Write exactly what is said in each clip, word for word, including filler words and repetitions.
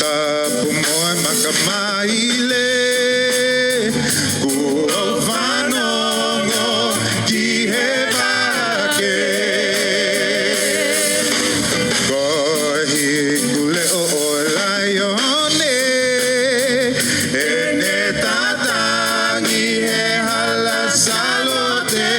Tapu mo e makamaile, kuo u fanongo ki he vake. Ko e hiku leʻo ʻo e laione, ʻene tatangi he hala salote.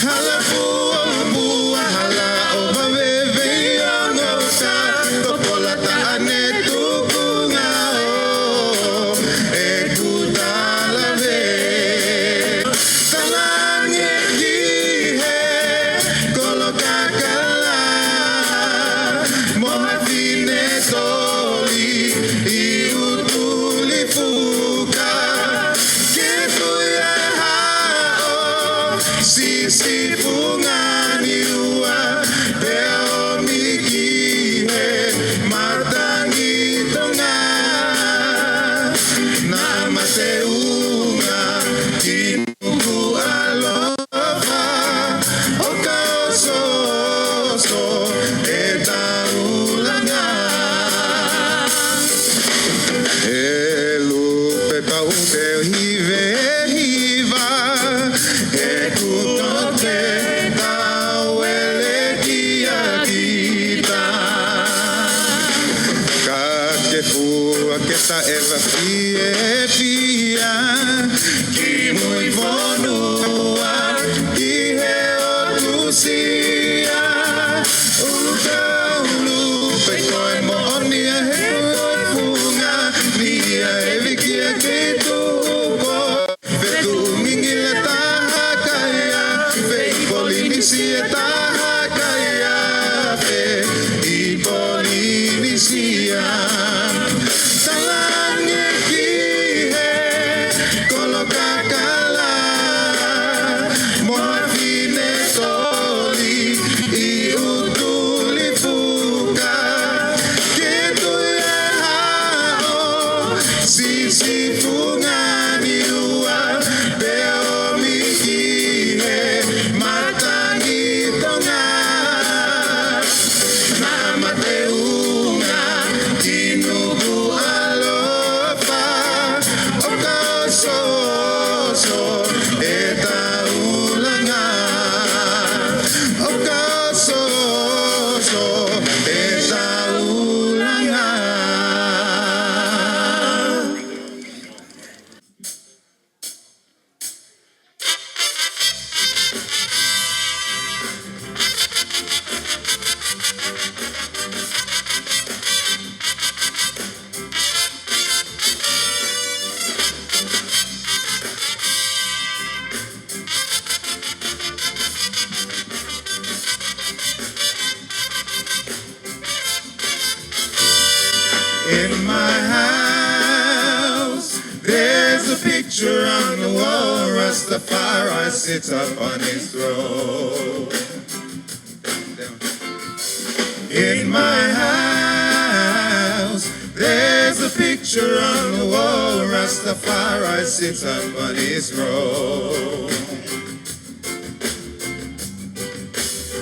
Hala fuoloa, hala ʻo vave veiongo ka topolata ʻa e tukunga ʻo ʻeku talave. Talange ki he kolo kakala, mo ha fine toli ʻi ʻUtuli Fuka. Ke tui e haʻo Sisifungani Ua, pea ʻomi ki he matangi Tonga. Naʻa ma teunga ki Nukuʻalofa, ʻo ka ʻosoʻoso e taulanga. He lupe pau te hivehiva, he kuto te tauele kia kita. Ka ke fua ke taʻeva fiefia, kimui fonua ki he ʻOtu Sia. ʻUlu ka ʻulu, pea ko e moʻoni ia he ko e funga, ni ia e vikia ki tupo. Fetuʻu ngingila taha kaia, fei Polinisia taha kaia, fei Polinisia. Talange ki he kolo kakala, mo ha fine toli ʻi ʻUtuli Fuka. Ke tui e haʻo Sisifungani Ua, pea ʻomi ki he matangi Tonga. Naʻa ma teunga ki Nukuʻalofa, ʻo ka ʻosoʻoso e taulanga. ʻO ka ʻosoʻoso e taulanga. In my house, there's a picture on the wall, Rastafari sits upon his throne. In my house, there's a picture on the wall, Rastafari sits upon his throne.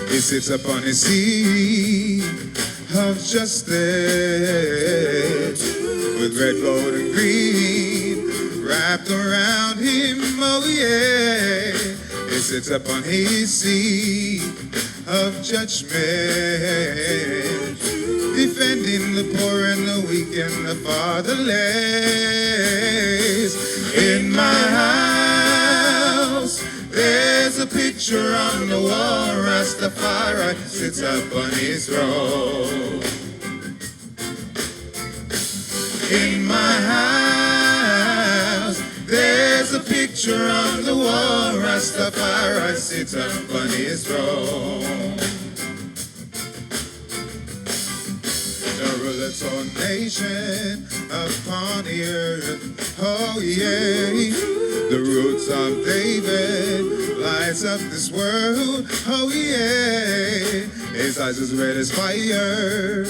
He sits upon his seat of justice, with red, gold, and green wrapped around him. Oh yeah, he sits upon his seat of judgment, defending the poor and the weak and the fatherless. In my house, there's a picture on the wall, Rastafari sits upon his throne. In my house, there's a picture on the wall, Rastafari sits upon his throne. The ruler of all nation upon the earth, oh yeah. The roots of David lights up this world, oh yeah. His eyes as red as fire,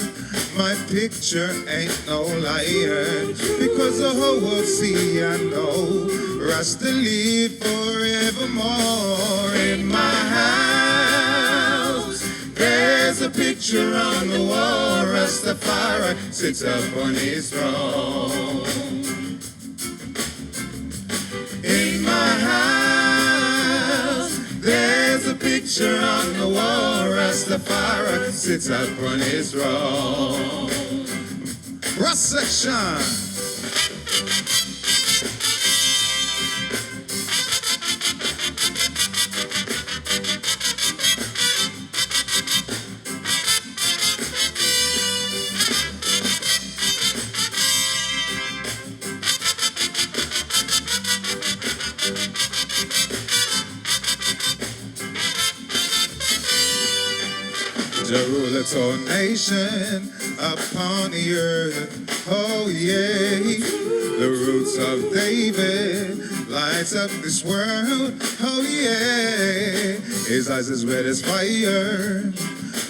my picture ain't no liar, because the whole world see I know Rasta live forevermore. In my house, there's a picture on the wall, Rastafari sits upon his throne. In my house, there's a picture on the wall. Rastafari sits upon his throne. Ras Section. The ruler of all nation upon the earth. Oh yeah, the roots of David lights up this world. Oh yeah, his eyes as red as fire.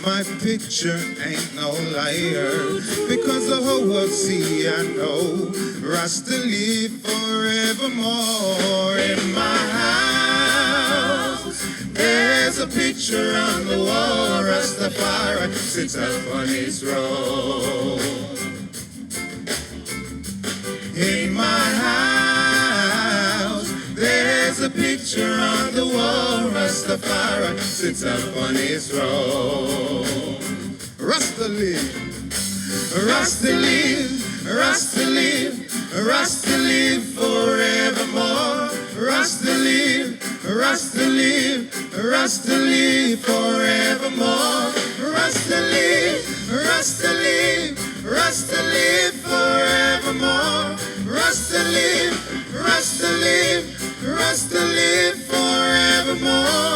My picture ain't no liar, because the whole world see I know Rasta live forevermore. In my house, there's a picture on the wall. Rastafari sits upon his throne. In my house, there's a picture on the wall. Rastafari sits upon his throne. Rasta live. Rasta live, Rasta live, Rasta live forevermore. Rasta live, Rasta live, Rasta live forevermore. Rasta live, Rasta live, Rasta live forevermore. Rasta live, Rasta live, Rasta live forevermore.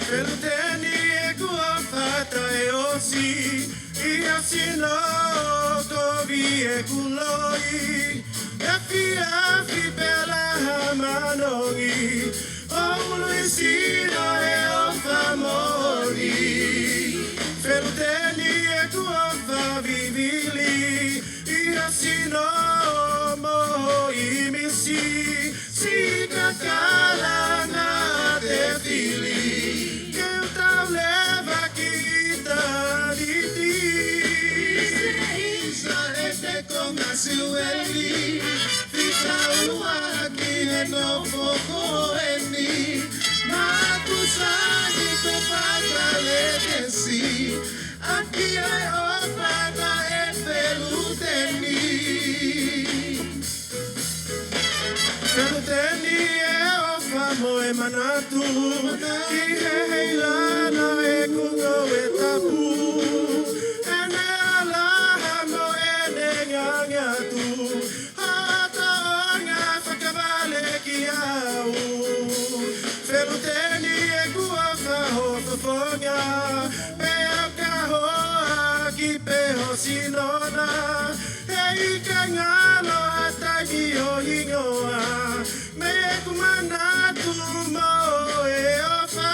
Feluteni ʻeku ʻofa taʻeʻosi, ʻi he sino kovi ʻeku loi, efiafi pē lahi manongi, ʻo ului sino he ʻofa moʻoni. Feluteni ʻeku ʻofa vivili, ʻi he sino moʻui misi, sika kalanga te fili, ke u tau leva ki ʻitāniti. Isa, Isa ʻe te konga siueli, fika ua ki he nofo ko eni, maku sani ko fakalekesi, ʻaki e ʻofa naʻe feluteni. Feluteni e ʻofa mo e manatu, ki he heilana ʻeku ngoue tapu, ʻene ʻalaha mo ʻene ngangatu, hata onga fakavale ki au. Feluteni ʻeku ʻofa ho fofonga, pea ka hoa ki pē ho sino na, he ʻikai ngalo ha taimi ho hingoa mei heʻeku manatu mo e ʻofa.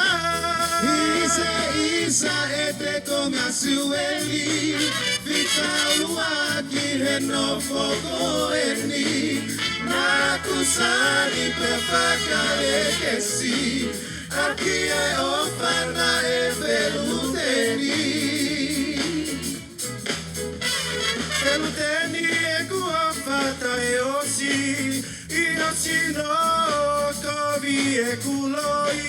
Isa, Isa ʻe te konga siueli, fika ua ki he nofo ko eni, maku sani pē fakalekesi, ʻaki e ʻofa naʻe feluteni. Feluteni ʻeku ʻofa taʻeʻosi, ʻi he sino kovi ʻeku loi,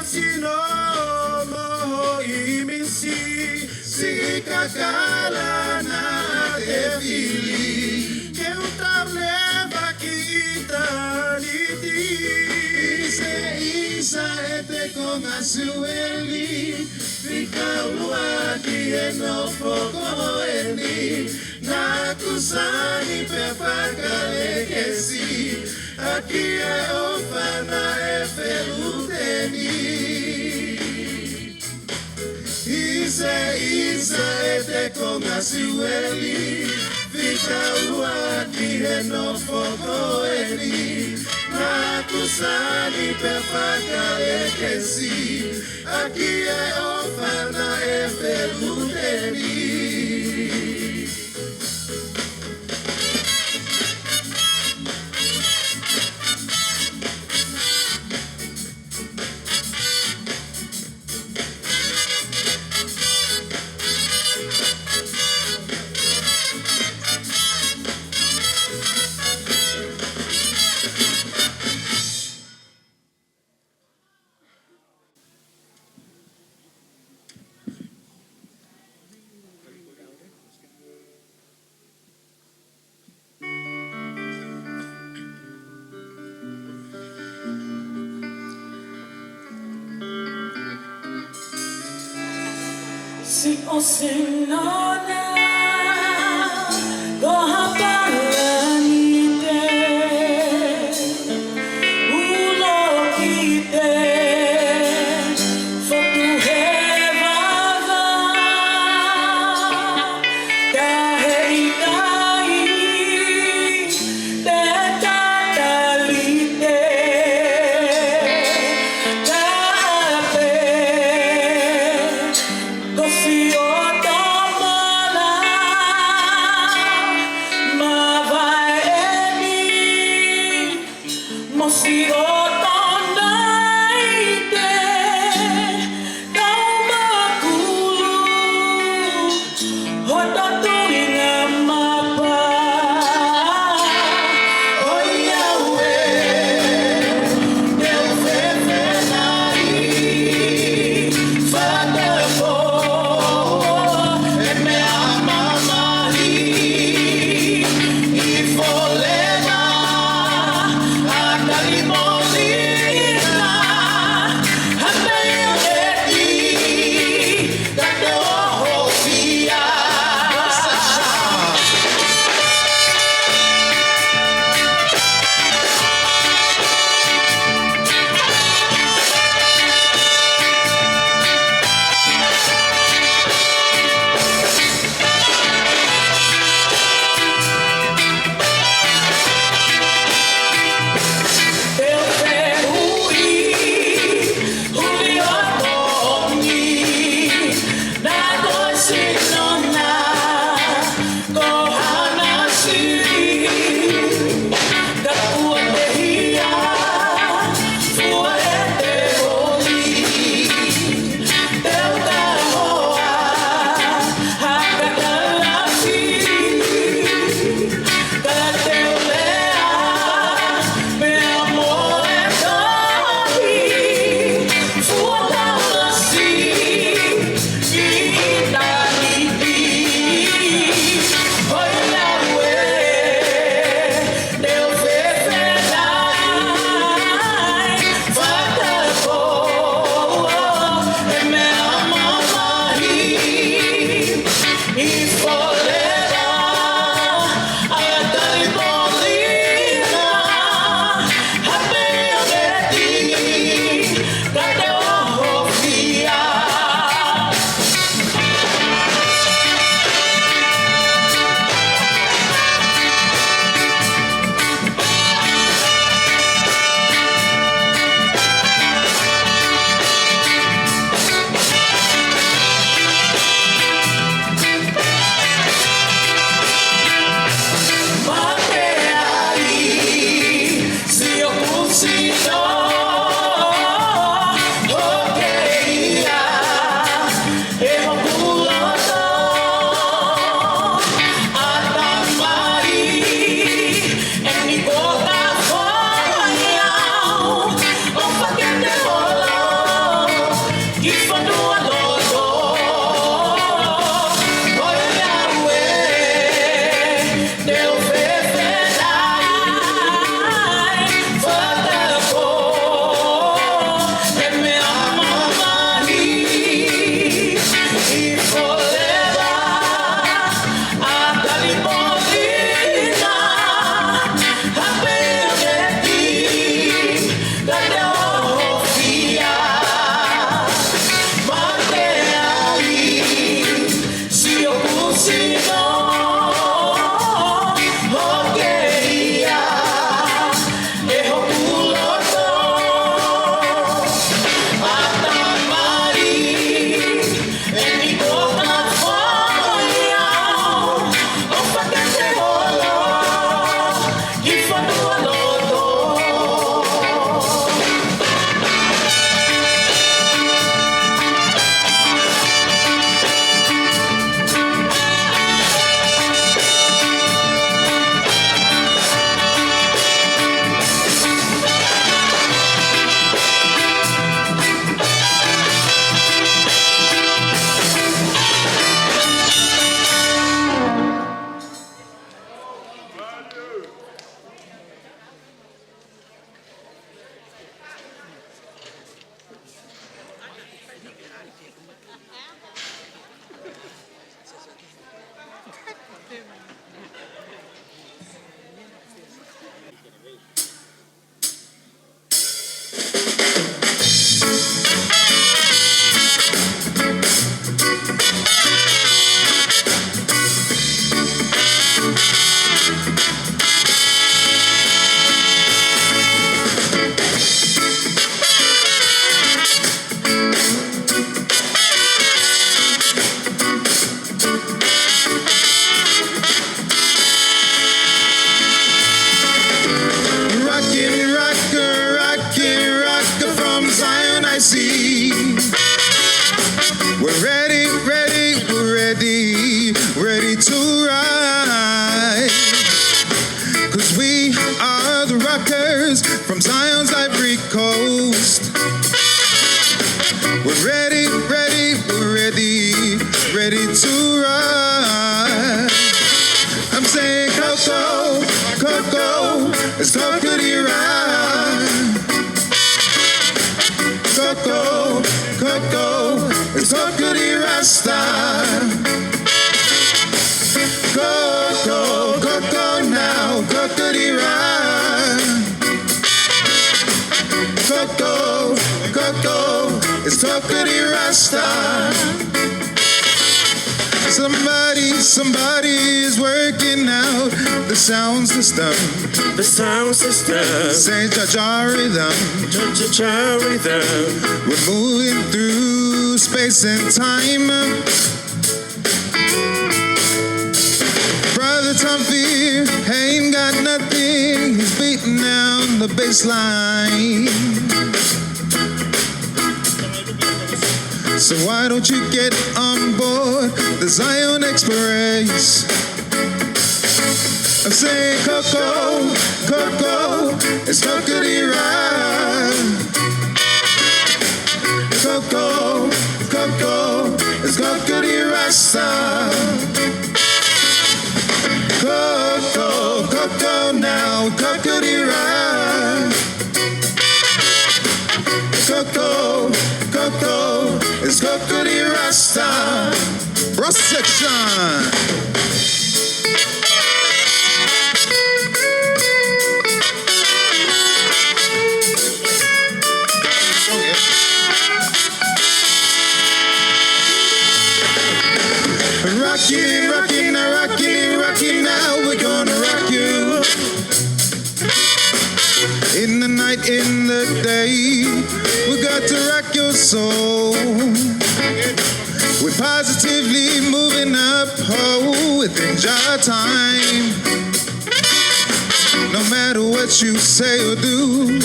Sino mo hoʻi misi, siʻi kakala naʻa te fili, ke u tau leva ki ʻitāniti. Isa, Isa ʻete konga Siueli, fika ua ki he nofo ko eni, naʻa ku sani pea fakalekesi ʻaki e ʻofa naʻe feluteni. Isa, Isa ʻete konga Siueli, fika ua ki he nofo ko eni, naʻa ku sani pea fakalekesi ʻaki e ʻofa naʻe feluteni. Siʻo sengana, ko ha palanite, ulo kite, fotu he vava, tahe ʻikai, te tatalite, taʻape, ko fio tamala. Rockin', rockin', rockin', rockin' from Zion I C. We're ready, ready, we're ready, ready to ride. 'Cause we are the rockers from Zion's Ivory Coast. We're ready, ready, we're ready, ready to ride. I'm saying Coco, Coco, it's Coco de ride. Coco, Coco, it's Coco de Rasta. Coco, Coco now, Coco de ride. Coco, Coco, it's Coco de Rasta. Somebody, somebody is working out the sound system. The sound system. Say cha-cha rhythm. Cha-cha-cha rhythm. We're moving through space and time. Brother Tumpy ain't got nothing. He's beating down the bass line. So why don't you get on board the Zion Express? I'm saying Coco, Coco, it's Coco de ride. Coco, Coco, it's Coco de Rasta. Coco, Coco now, Coco de ride. Coco, Coco, it's Coco de Rasta. Cross section. Rockin', rockin', rockin', rockin' now, we're gonna rock you. In the night, in the day, we got to rock your soul. We're positively moving up, oh, within Jah time. No matter what you say or do,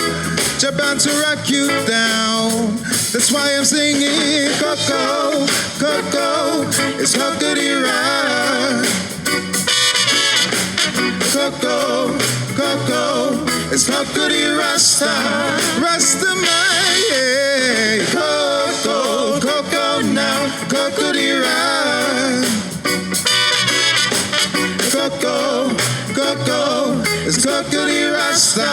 Jah bound to rock you down. That's why I'm singing Coco, Coco, it's Coco de ride. Coco, Coco, it's Coco de Rasta, Rasta man, yeah. Coco, Coco now, Coco de ride. Coco, Coco, it's Coco de Rasta.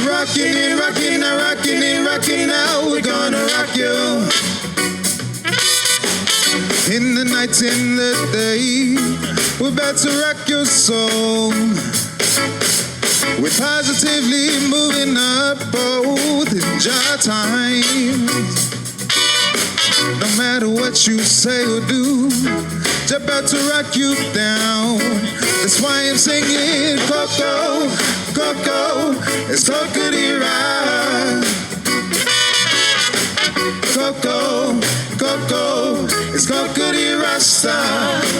Rockin' and rockin' and rockin' and rockin' now, we're gonna rock you. In the night, in the day, we're about to rock your soul. We're positively moving up, oh, within Jah time. No matter what you say or do, Jah about to rock you down. That's why I'm singing Coco, Coco, it's Coco de ride. Coco, Coco, it's Coco de Rasta,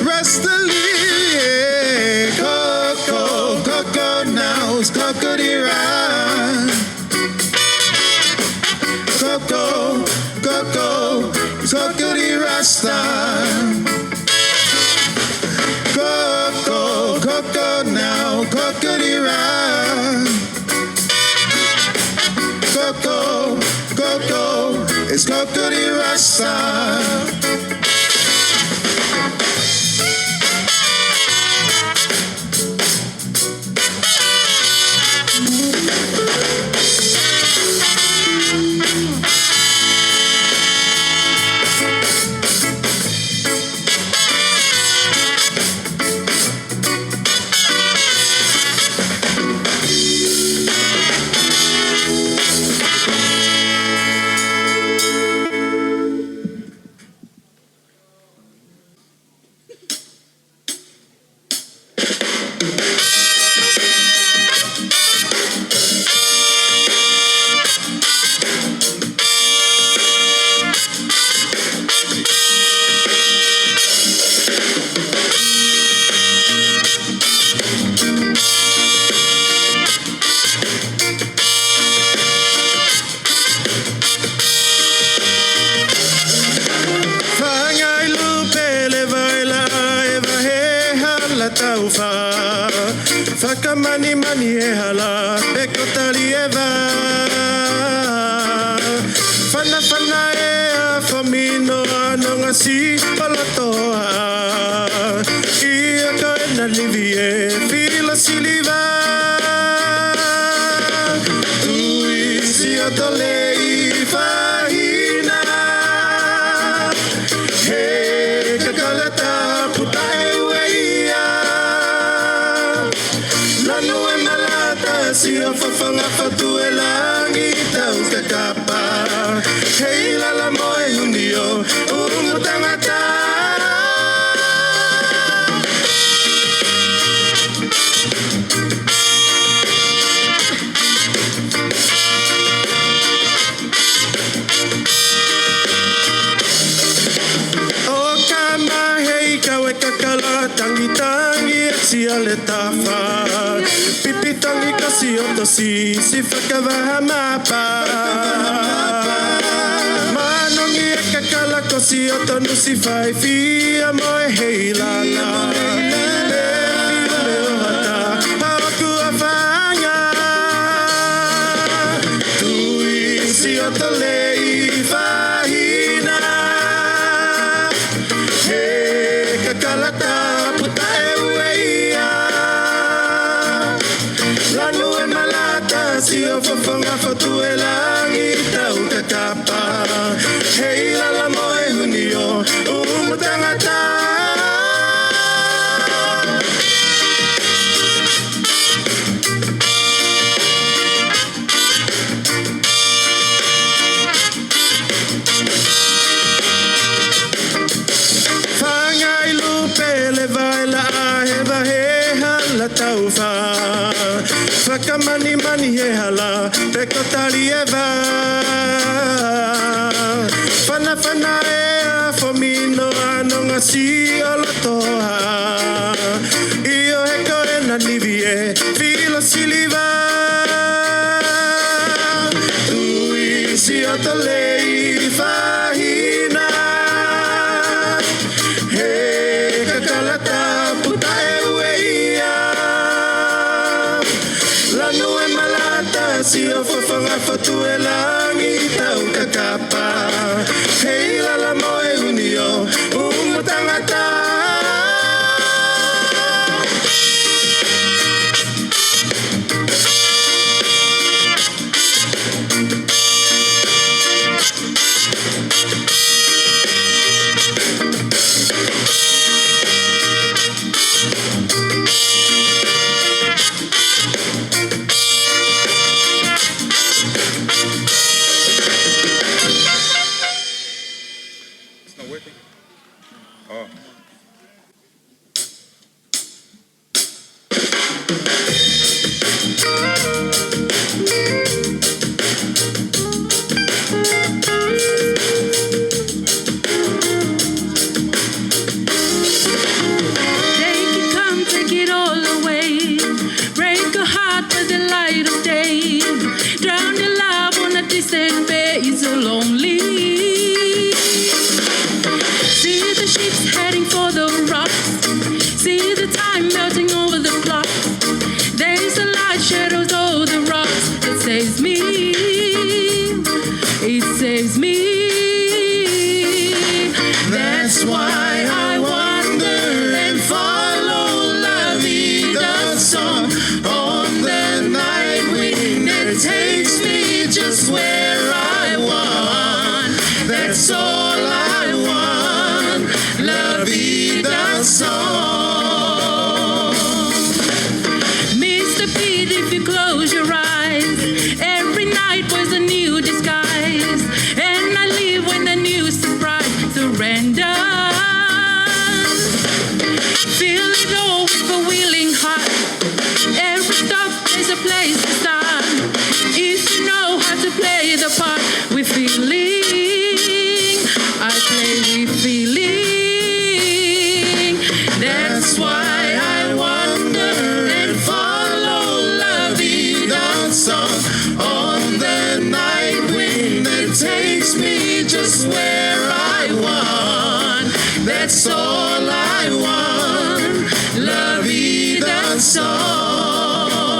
Rasta live, yeah. Coco, Coco now, it's Coco de ride. Coco, Coco, it's Coco de Rasta. Coco, Coco now, Coco de ride. Coco, Coco, it's Coco de Rasta. Fakamānimani he hala, pe ko Talieva. Fanafana e afo mino ʻa Nongasi ʻo Lotoa. ʻIo ko ena Nivi e Filo Siliva. Tui Siotolei Fahina. He kakala tapu taʻeueʻia. Lanu e malata, sio fofonga fotu e langi tau kakapa. Hei lala mo e hunio, umu tangata. ʻO ka mahe i kau e kakala tangitangi e sia le tafa. Pipi tangi ko Sioto Sisi fakavaha mapa. Manongi e kakala ko Sioto Nusi Faifia mo e Heilala. Lefi le ohata, ʻa ʻoku ʻa Fanga. Tui Siotolei Fahina. He kakala tapu taʻeueʻia. Lanu e malata, sio fofonga fotu e langi tau kakapa. Hei lala mo e hunio, umu tangata. Fanga ʻi Lupe le vaela ʻa he vahe hala taufa. Fakamānimani he hala, pe ko Talieva. Fanafana e afo mino ʻa Nongasi ʻo Lotoa. ʻIo he ko ena Nivi e Filo Siliva. Tui Siotolei Fahina. He kakala tapu taʻeueʻia. Lanu e malata, sio fofonga fotu e langi tau kakapa. Hei lala mo e hunio, umu tangata. It's not working. Oh. Take it, come, take it all away. Break a heart by the light of day. Drown your love on a distant bay, it's so lonely. See the ships heading for the rocks. See the time melting over the clock. There's a light shadows all the rocks that saves me. It saves me. That's why I wander and follow La Vida's song on the night wind that takes me just where I want. That's all I want. La Vida's song. Mister Pete, if you close your eyes, every night was a new disguise. And I live with a new surprise. Surrender. Fill it all with a willing heart. Every stop is a place to start. If you know how to play the part with feeling, I play with feeling. That's why I wander and follow La Vida's song on the night wind that takes me just where I want. That's all I want. La Vida's song.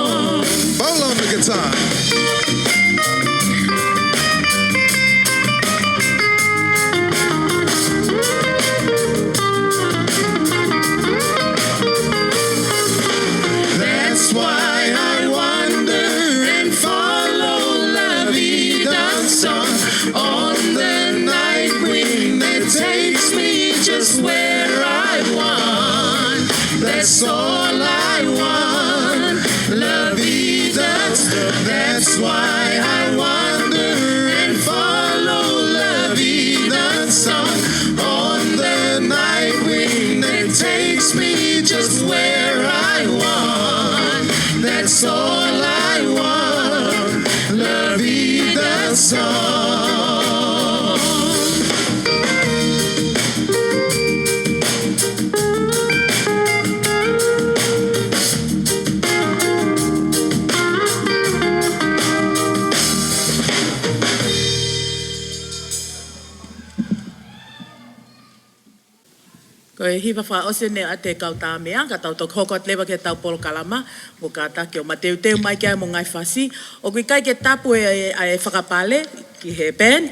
That's why I wander and follow La Vida song on the night wind that takes me just where I want. That's all I want. La Vida. That's why I wander and follow La Vida song on the night wind that takes me just where I want. That's all I want. La Vida song. Ko e hiva fakaʻosi eni ʻa e kau tā meʻa, ka tau toki hoko atu leva ki heʻetau polokalama, mo kātaki ʻo mateuteu mai ki ai mo e ngaahi fasi. ʻOku ʻikai ke tapu e, e, e fakapale ki he band,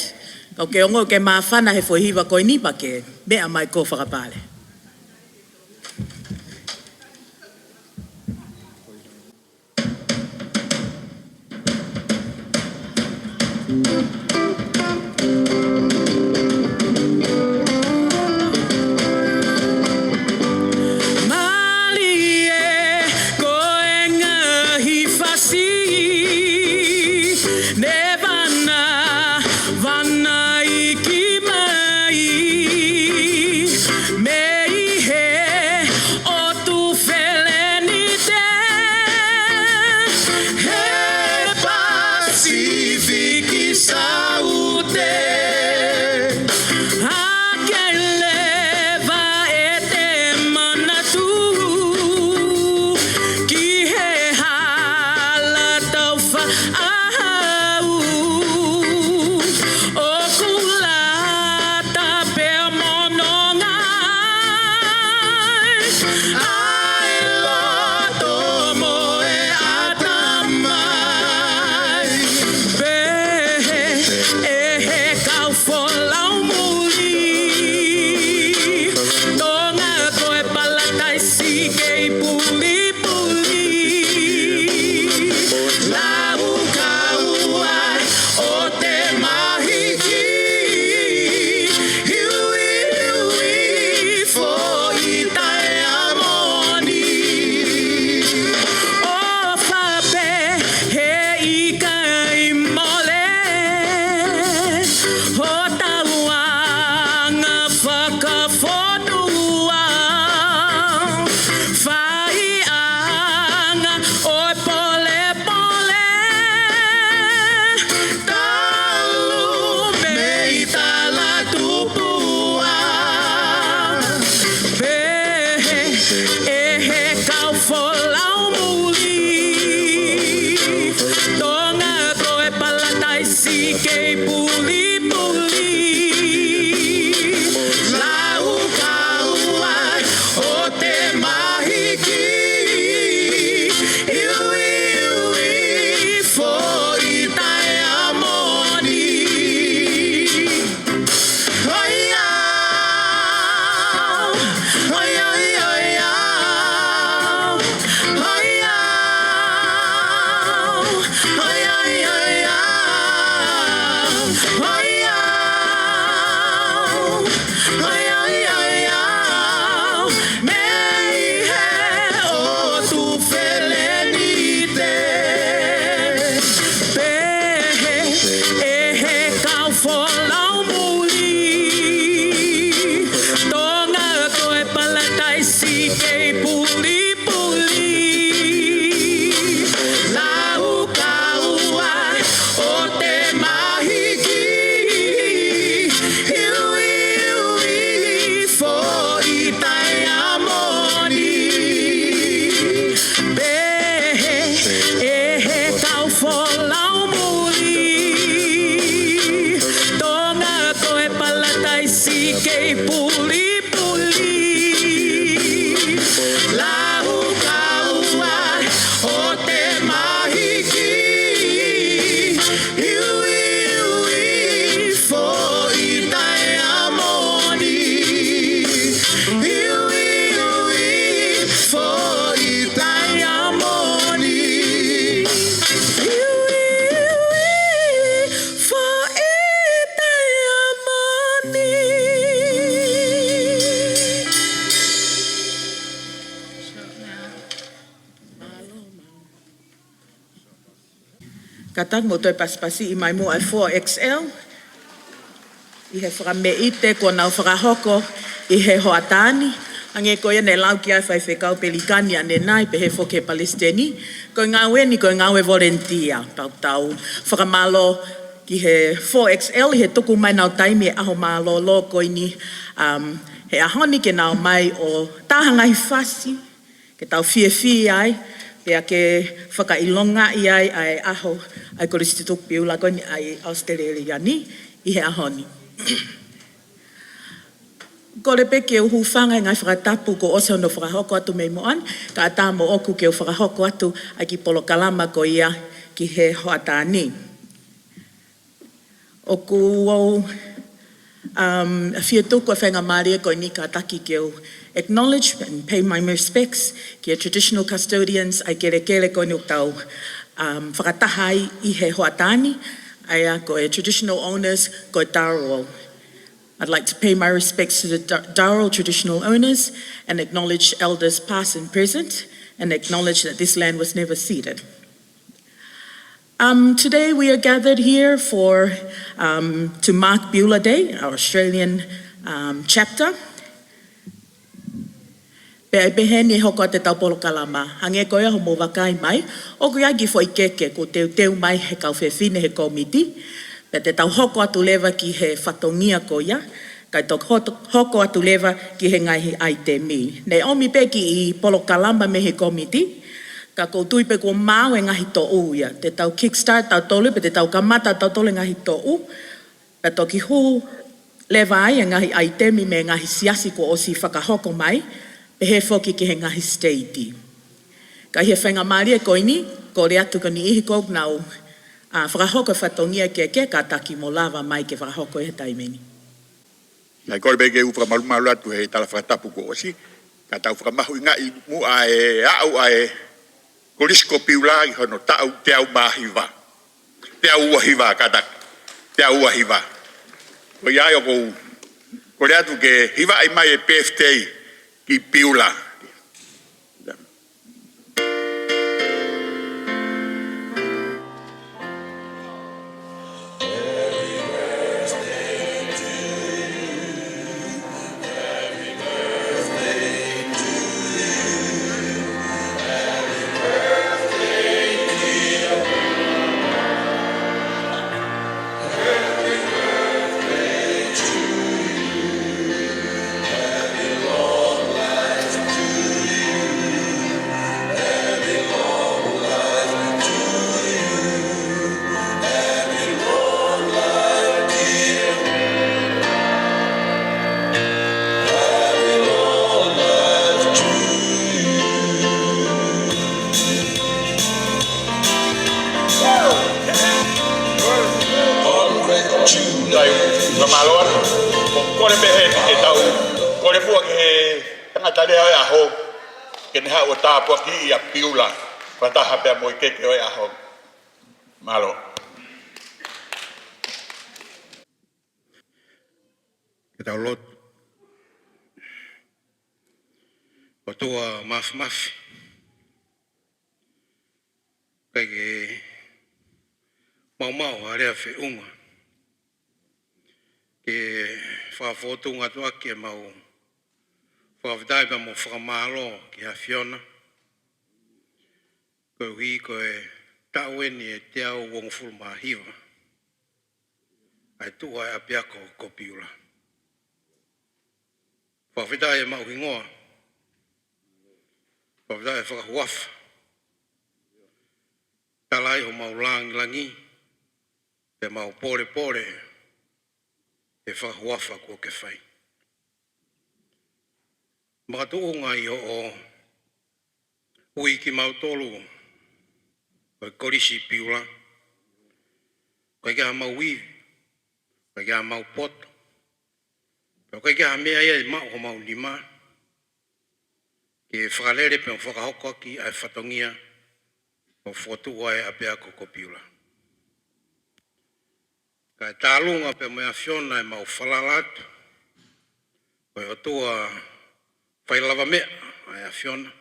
ka ʻoku ke ongoʻi ʻoku ke māfana he foʻi hiva ko eni pea ke meʻa mai ko e fakapale. Mālie ko e ngaahi fasi, ne vana, vana iki mai, mei he ʻotu felenite, he Pasifiki Saute. Hake leva ʻete manatu ki he hala taufa ʻaʻau, ʻoku lata pea mononga ai ʻa e loto mo e ʻatamai. Pehē ʻe he kau folau muli, Tonga ko e palataisi kei pulipuli. Laukau ai ʻo te mahiki, hiuiui foʻi taeamoni. ʻOfa pē he ʻikai mole hotau anga fakafonua, faiʻanga ʻo e polepole, talu mei Talatupuʻa. Pehē ʻe he kau folau muli, Tonga ko e palataisi kei pulipuli. Laukau ai ʻo te mahiki, hiuiui foʻi taeamoni. Hoi au, hoi, hoi, hoi au, hoi au, hoi, hoi, hoi au, hoi au, hoi, hoi, hoi au, mei he ʻotu felenite. Pehē ʻe he kau folau muli, Tonga ko e palataisi kei pulipuli. Laukau ai ʻo te mahiki, hiuiui foʻi taeamoni. Pehē ʻe he kau folau muli, Tonga ko e palataisi kei pulipuli. Laukau ai ʻo te mahiki, Kātaki mou toe pasipasiʻi mai muʻa e four X L ʻi he fakameʻite kuo nau fakahoko ʻi he hoʻatā ni. Hangē ko ia naʻe lau ki ai e faifekau Pelikani ʻanenai, pehē foki e palesiteni, ko e ngāue ni ko e ngāue volunteer. Pea ʻoku tau fakamālō ki he four X L ʻi he tuku mai ʻenau taimi he ʻaho mālōlō ko eni, um, he ʻaho ni ke nau ō mai ʻo tā ha ngaahi fasi ke tau fiefia ai, pea ke fakaʻilongaʻi ai ʻa e ʻaho ʻa e Kolisi Tutuki Piula ko eni ʻa ʻAositelēlia ni ʻi he ʻaho ni. Kole pē ke u hūfanga he ngaahi fakatapu kuo ʻosi hono fakahoko atu mei muʻa ni, kae ʻatā moʻoku ke u fakahoko atu ʻa e kiʻi polokalama ko ia ki he hoʻatā ni. ʻOku ou, um, fie tuku e faingamālie ko eni kātaki ke u acknowledge and pay my respects ki he traditional custodians ʻa e kelekele ko eni ʻoku tau, um, fakataha ai ʻi he hoʻatā ni, ʻa ia ko e traditional owners ko e Darawal. I'd like to pay my respects to the Da-, Darawal traditional owners and acknowledge elders past and present and acknowledge that this land was never ceded. Um, today we are gathered here for, um, to mark Piula Day, our Australian, um, chapter. Pea ʻi he pehē ni ʻe hoko atu ʻetau polokalama, hangē ko ia hoʻomou vakai mai, ʻoku ʻi ai e kiʻi foʻi keke kuo teuteu mai ʻe he kau fefine he kōmiti, pea te tau hoko atu leva ki he fatongia ko ia, kae toki ho-, hoko atu leva ki he ngaahi ʻaitemi. Naʻe ʻomi pē e kiʻi polokalama mei he kōmiti, ka ʻoku ou tui pē kuo maau e ngaahi toʻu ia. Te tau kickstart tautolu, pea te tau kamata tautolu e ngaahi toʻu, pea toki hū leva ai e ngaahi ʻaitemi mei he ngaahi siasi kuo ʻosi fakahoko mai, pehē foki ki he ngaahi siteiti. Ka ʻi he faingamālie ko eni, kole atu ki he niʻihi ʻoku nau, ā, fakahoko e fatongia keke, kātaki mo lava mai ke fakahoko he taimi ni. Naʻe kole pē ke u fakamalumalu atu he tala fakatapu kuo ʻosi, ka tau fakamahuʻingaʻi muʻa e aʻu ʻa e Kolisi ko Piula ʻi hono taʻu teau mā hiva. Teau ua hiva, kātaki. Teau ua hiva. Ko ia ai ʻoku ou kole atu ke hivaʻi mai e birthday ki Piula. Kae fakamālō atu, ʻoku kole pē heni ke tau kole muʻa ki he tangata lea ʻo e ʻaho, ke ne haʻu ʻo tāpuakiʻi ʻa Piula, fakataha pea mo e keke ʻo e ʻaho. Mālō. Ke tau lotu. ʻOtua Māfimafi, ʻikai ke maumau ha lea feʻunga ke fakafōtunga atu ʻaki ʻemau fakafetaʻi pea mo e fakamālō ki he ʻAfiona, koeʻuhi ko e taʻu eni ʻe teau uofulu mā hiva ʻa e tuʻu ʻa e ʻapiako ko Piula. Fakafetaʻi ʻemau hingoa. Fakafetaʻi e fakahuafa. Tala ai homau langilangi, pea mau pōlepole he fakahuafa kuo ke fai. Makatuʻunga ʻi hoʻo ui kimautolu ko e Kolisi Piula, ʻoku ʻikai ke ʻi ai haʻamau ivi, ʻoku ʻikai ke ʻi ai haʻamau poto, pea ʻoku ʻikai ke ʻi ai ha meʻa ia ʻe maʻu homau nima ke fakalele pea mo fakahoko ʻaki ʻa e fatongia ʻo e fokotuʻu ʻa e ʻapiako ko Piula. Kae tālunga pea mo e ʻAfiona ʻemau falala atu, ko e ʻOtua fai lavameʻa ʻa e ʻAfiona.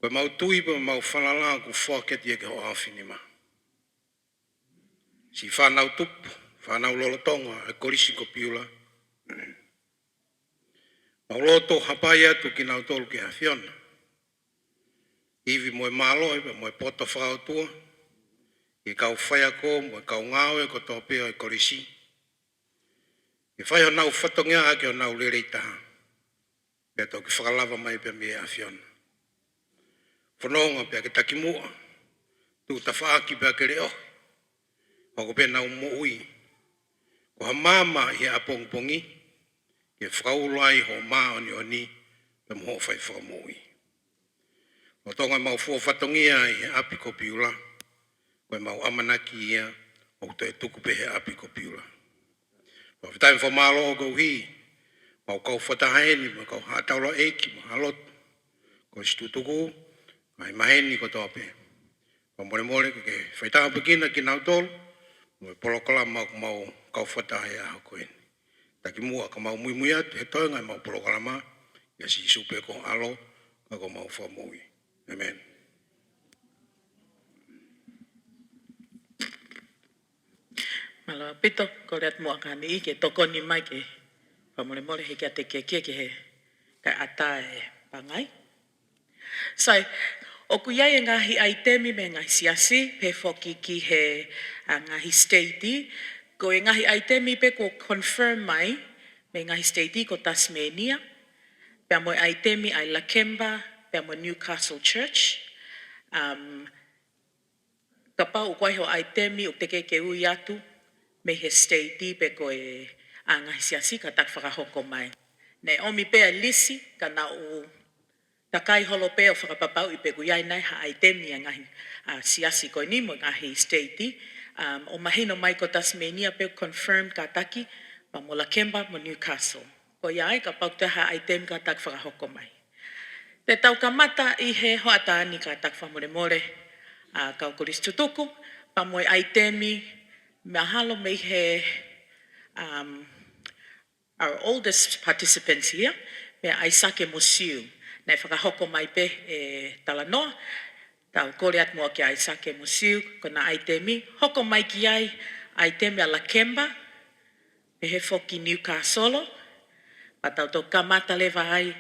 Ko ʻemau tui pea mo ʻemau falala ʻoku foaki atu ia ki hoʻo ʻaofinima. Siʻi fānau tupu, fānau lolotonga ʻa e Kolisi ko Piula. Mau loto hapai atu kinautolu ki he ʻAfiona. Ivi mo e mālohi pea mo e poto fakaʻotua ki he kau faiako mo e kau ngāue kotoa pē ʻo e Kolisi. Ke fai honau fatongia ʻaki honau lelei taha. Pea toki fakalava mai pea mei he ʻAfiona. Fononga pea ke takimuʻa, tuʻu tafaʻaki pea ke leʻo. Hoko pē honau moʻui ko ha maama ʻi he ʻapongipongi, ke fakaʻulo ai hoʻo māʻoniʻoni pea mo hoʻo fai fakamoʻui. Lolotonga ʻemau fua fatongia ʻi he ʻapi ko Piula, ko ʻemau ʻamanaki ia ʻoku toe tuku pē he ʻapi ko Piula. Fakafetaʻi mo fakamālō koeʻuhi ʻemau kau fakataha heni, ʻemau kau haʻa taulaʻeiki mo e haʻa lotu, ko e situtuku, ngaahi maheni kotoa pē. Fakamolemole ke ke fai tāpuekina kinautolu mo e polokalama ʻoku mau kau fakataha he ʻaho ko eni. Takimuʻa ka mau muimui atu he toenga ʻemau polokalama, ʻia Sīsū pē ko ho ʻAlo, ka ko homau Fakamoʻui. ʻĒmeni. Mālō ʻaupito, kole atu muʻa ki he niʻihi ke tokoni mai ke fakamolemole he ʻikai te ke kei he kae ʻatā e pangai. So, ʻoku ʻi ai e ngaahi ʻaitemi mei he ngaahi siasi, pehē foki ki he, ʻa, ngaahi siteiti, ko e ngaahi ʻaitemi pē kuo confirm mai mei he ngaahi siteiti ko Tasmania, pea mo e ʻaitemi ʻa e Lakemba, pea mo e Newcastle Church. Um, Kapau ʻoku ʻi ai hoʻo ʻaitemi ʻoku teʻeki ke ui atu mei he siteiti pe ko e, ʻa, ngaahi siasi, kātaki fakahoko mai. Naʻe ʻomi pē ʻa e lisi, ka naʻá ku takai holo pē ʻo fakapapauʻi pe ʻoku ʻi ai nai ha ʻaitemi ʻa e ngaahi, ʻa, siasi ko eni mo e ngaahi siteiti. Um, ʻo mahino mai ko Tasmania pē confirm, kātaki, pea mo Lakemba mo Newcastle. Ko ia ai, kapau ʻoku ʻi ai ha ʻaitemi, kātaki fakahoko mai. Te tau kamata ʻi he hoʻatā ni, kātaki fakamolemole, ʻa, kau Kolisi Tutuku, pea mo e ʻaitemi, mahalo mei he, um, our oldest participants here, meia ʻAisake Mosiu. Naʻe fakahoko mai pē e talanoa, tau kole atu muʻa kia ʻAisake Mosiu, ko ʻena ʻaitemi, hoko mai ki ai, ʻaitemi ʻa Lakemba, pehē foki Newcastle, pea tau toki kamata leva ai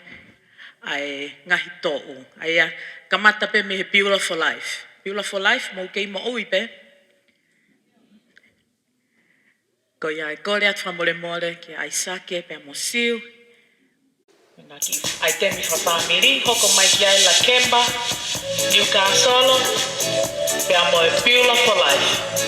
ʻa e ngaahi toʻu. ʻA ia, kamata pē mei he Piula for Life. Piula for Life, mou kei moʻui pē. Ko ia, ʻe kole atu fakamolemole kia ʻAisake pea mo Siu. Ngaahi ʻaitemi fakafāmili, hoko mai ki ai Lakemba, Newcastle, pea mo e Piula for Life.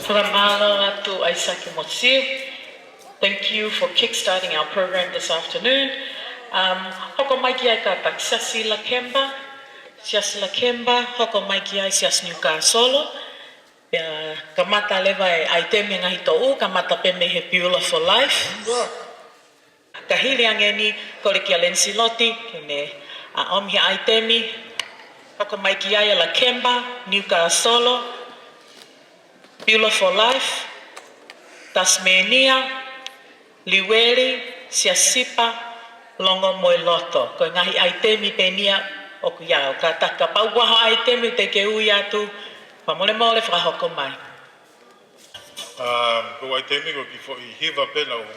Fakamālō atu ʻAisake Mōsio. Thank you for kickstarting our program this afternoon. Um, hoko mai ki ai kātaki Siasi Lakemba, Siasi Lakemba, hoko mai ki ai Siasi Niukasolo. Pea kamata leva e ʻaitemi ngaahi toʻu, kamata pē mei he Beulah for Life. Ka hili ange ni, kole kia Lancelot ke ne, ʻa, ʻomi ha ʻaitemi, hoko mai ki ai ʻa Lakemba, Niukasolo, Beulah for Life, Tasmania, Liueli, Siasipa, Longomoeloto. Ko e ngaahi ʻaitemi pē eni ia ʻoku ʻiate au. Kātaki kapau ʻoku ʻi ai ha ʻaitemi te ke ui atu, fakamolemole fakahoko mai. ʻA, ko e ʻaitemi ko e kiʻi foʻi hiva pē naʻá ku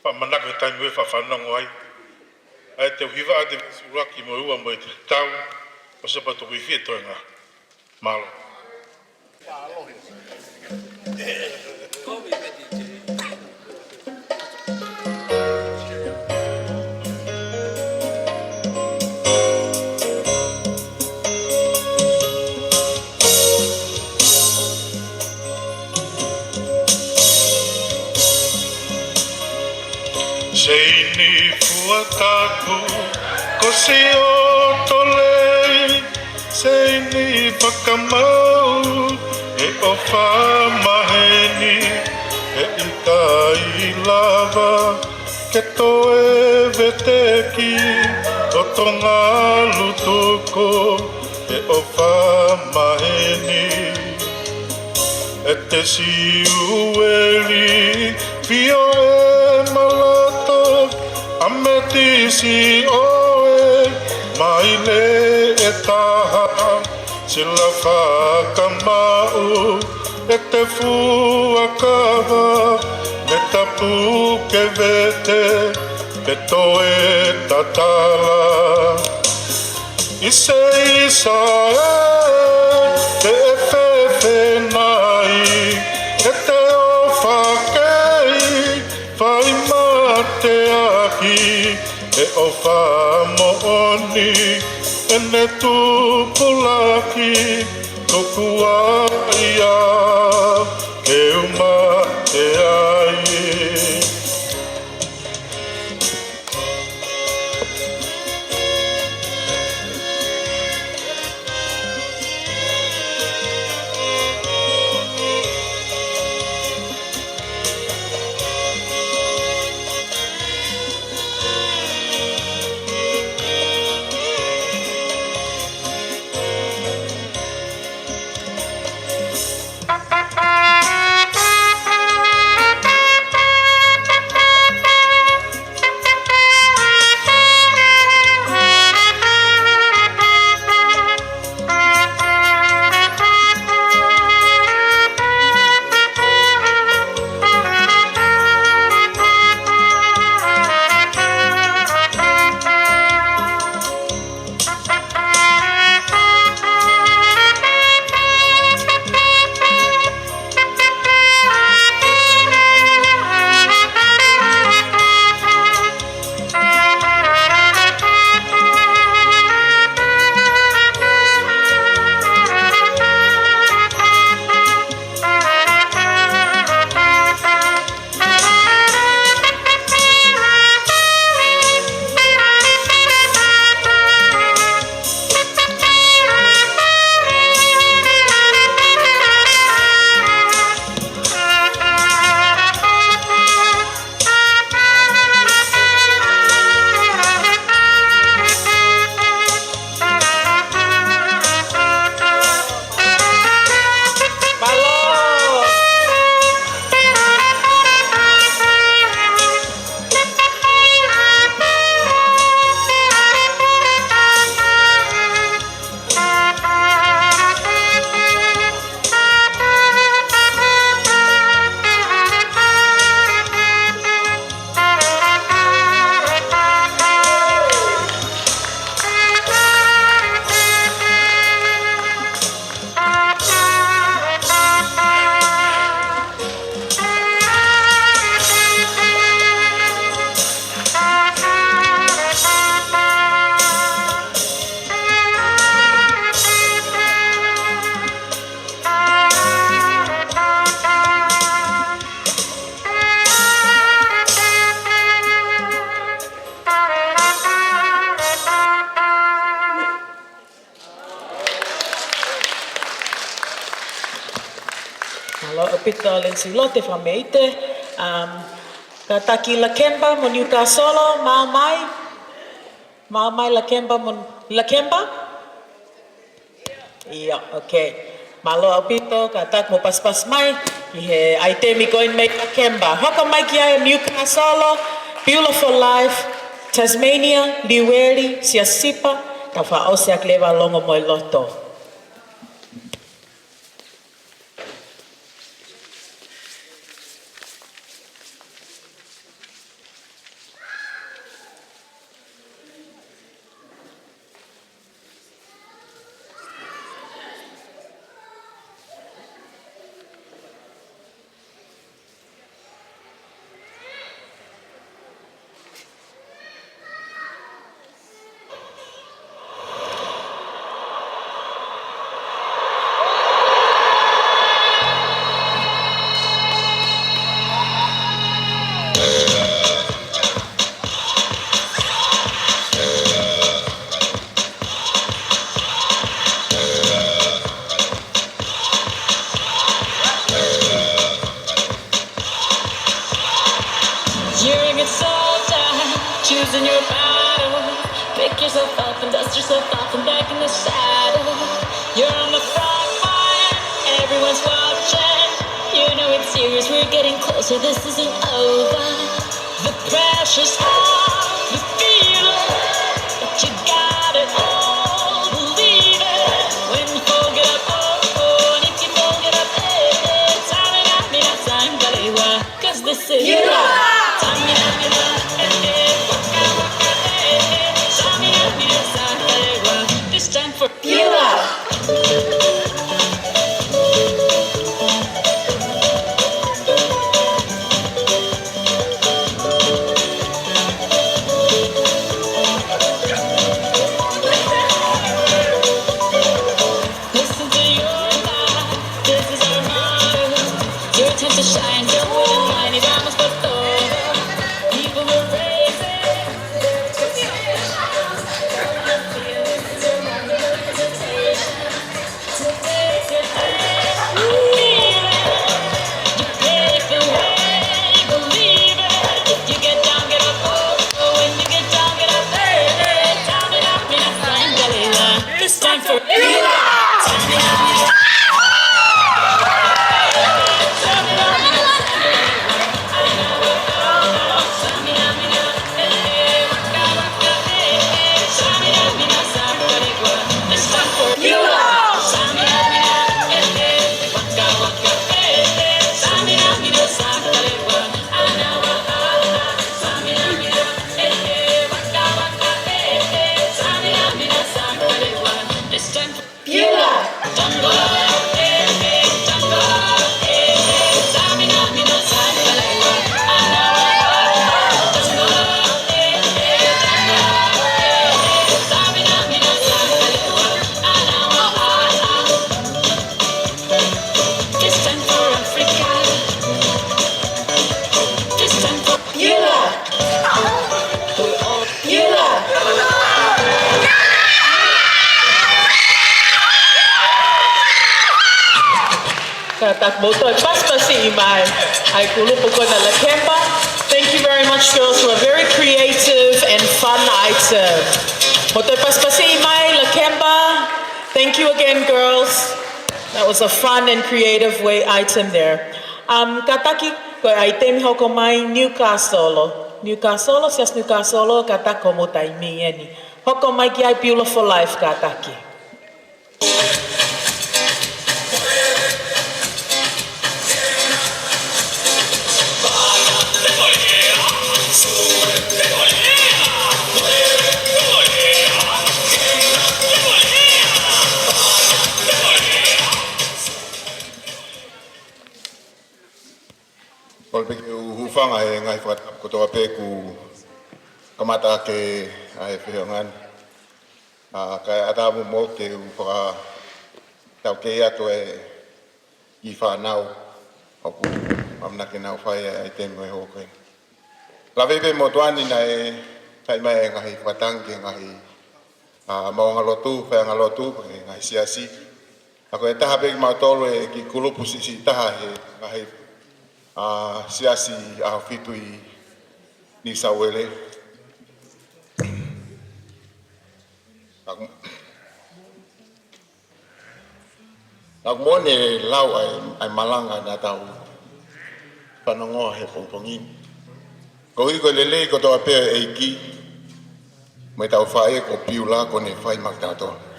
faʻa manako he taimi ʻoku ou faʻa fanongo ai. ʻA ia te u hiva ʻa e veesi ʻuluaki mo e ua mo e tau, ʻo sio pea toki fie toenga. Mālō. Seini fua tapu, ko Siotolei, seini fakamau, ʻe ʻofa maheni, ʻe ʻikai lava ke toe veteki, ʻo Tonga Lutuko, ʻe ʻofa maheni. ʻE te Siueli, fio ʻe malata, ʻametisi ʻoe, maile ʻe taha, sila fakamaʻu, ʻe te fuakava, ne tapu ke vete, pe toe tatala. ʻIsei sa e, te fēfē nai, ʻe te ʻofa kei, fai mateaki, ʻe ʻofa moʻoni, ʻene tupulaki, tuku ai ia, ke u mate ai. Mālō ʻaupito Lensei Lote Fameite. Um, kātaki Lakemba mo Niukasolo, maʻu mai. Maʻu mai Lakemba mo Lakemba. ʻIo, okay. Mālō ʻaupito, kātaki mo pasipasi mai ki he ʻaitemi ko eni mei Lakemba. Hoko mai ki ai Niukasolo, Beautiful Life, Tasmania, Liueli, Siasipa, tau fakaʻosi ʻaki leva Longomoeloto. You're a good soldier, choosing your battle. Pick yourself up and dust yourself off and back in the saddle. You're on the front line, everyone's watching. You know it's serious, we're getting closer, this isn't over. The pressure's on, you feel it, but you got it all, believe it. When you fold it up, oh, oh, and if you fold it up, eh, eh, tamina, mina, sangalewa. 'Cause this is Pure Love. Tamina, mina, eh, eh, waka, waka, eh, eh. Tamina, mina, sangalewa. This time for Pure Love. Listen to your God. This is our motto. Your time to shine. Don't wait in line. Y vamos por todo. People are raising. This is your moment. Today's your day. Feel it. You pave the way. Believe it. If you get down, get up. Oh, oh, when you get down, get up. Hey, hey. Down and up, and up, flying belly line. This time for you. This time for Pure Love. This time for Africa. This time for Pure Love. Pure Love. Kātaki mo toe pasipasi mai ʻa e kulupu ko ena Lakemba. Thank you very much, girls, for a very creative and fun item. Mo toe pasipasi mai Lakemba. Thank you again, girls. That was a fun and creative way item there. Um, kātaki, ko e ʻaitemi hoko mai Niukasolo. Niukasolo, Siasi Niukasolo, kātaki ko hoʻomou taimi eni. Hoko mai ki ai Beautiful Life, kātaki. Kole pē ke u hūfanga he ngaahi fakatapu kotoa pē kuo kamata ʻaki ʻa e feohanga ni. ʻA, kae ʻatā mo au ke u fakataukei atu e kiʻi fānau ʻoku ʻamanaki ke nau fai ʻa e ʻaitemi ʻo e houa ko eni. Lave pē mo tuani naʻe fai mai e ngaahi fakatangi ki he ngaahi, ʻa, maʻuʻanga lotu, faiʻanga lotu, e ngaahi siasi. Ka ko e taha pē kimautolu ʻi he kiʻi kulupu siʻisiʻi taha he ngaahi, ā, siasi ʻAhofitu ʻi New South Wales. Naʻá ku, naʻá ku moʻoni lau ʻa e, ʻa e malanga naʻa tau fanongoa he pongipongi ni. Koeʻuhi ko e lelei kotoa pē ʻa e ʻEiki mo ʻetau faʻē ko Piula kuo ne fai maʻa kitautolu.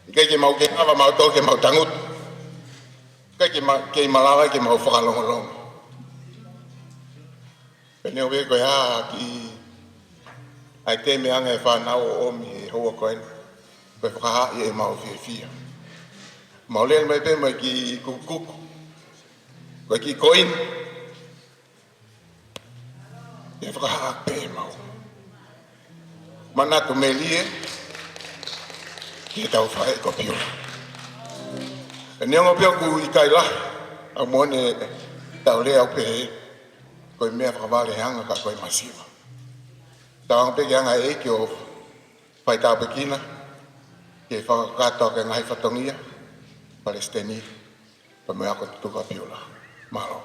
ʻIkai ke mau kei lava mautolu ke mau tangutu. ʻIkai ke ma-, kei malava ke mau fakalongolongo. Pea neongo pē ko e hā ha kiʻi ʻaitemi ʻa e fānau ʻo ʻomi he houa ko eni, ko e fakahā ʻemau fiefia. Mau lele mai pē mo e kiʻi kukuku, ko e kiʻi koini. ʻE fakahā pē ʻemau manatu melie ki heʻetau faʻē ko Piula. Pea neongo pē ʻoku ʻikai lahi, ʻa e moʻoni ʻetau lea ʻo pehē, ko e meʻa fakavaleʻanga ka ko e masiva. Tau anga pē ke anga ʻEiki ʻo fai tāpuekina ke fakakakato ʻaki e ngaahi fatongia, Palesiteni, pea mo e ako tutuku ʻa Piula. Mālō.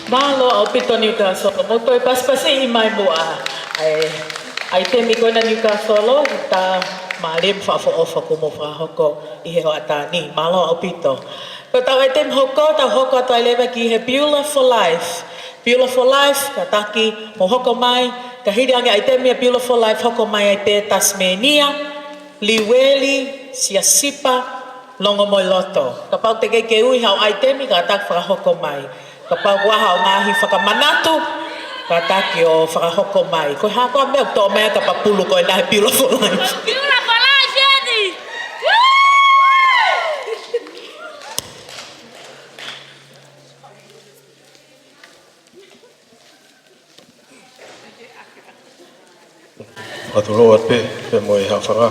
Mālō ʻaupito Newcastle, mou toe pasipasiʻi mai muʻa ʻa e ʻaitemi ko ena Newcastle, tā mālie mo fakaʻofoʻofa kuo mou fakahoko ʻi he hoʻatā ni. Mālō ʻaupito. Ko ʻetau ʻaitemi hoko, tau hoko atu ai leva ki he Piula for Life. Piula for Life, kātaki mou hoko mai, Ka hili ange ʻaitemi ʻa e Beautiful Life, hoko mai ai pē Tasimēnia, Liueli, Siasipa, Longomoeloto. Kapau te ke kei ui haʻo ʻaitemi, kātaki fakahoko mai. Kapau kuo ʻi ai haʻo ngaahi fakamanatu, kātaki ʻo fakahoko mai. Ko e hā koā meʻa ʻoku toʻo mai ai e kapapulu ko ena he Beautiful Life? Beautiful Life, Eddie! Fakatulou atu pē, pea mo e haʻofanga.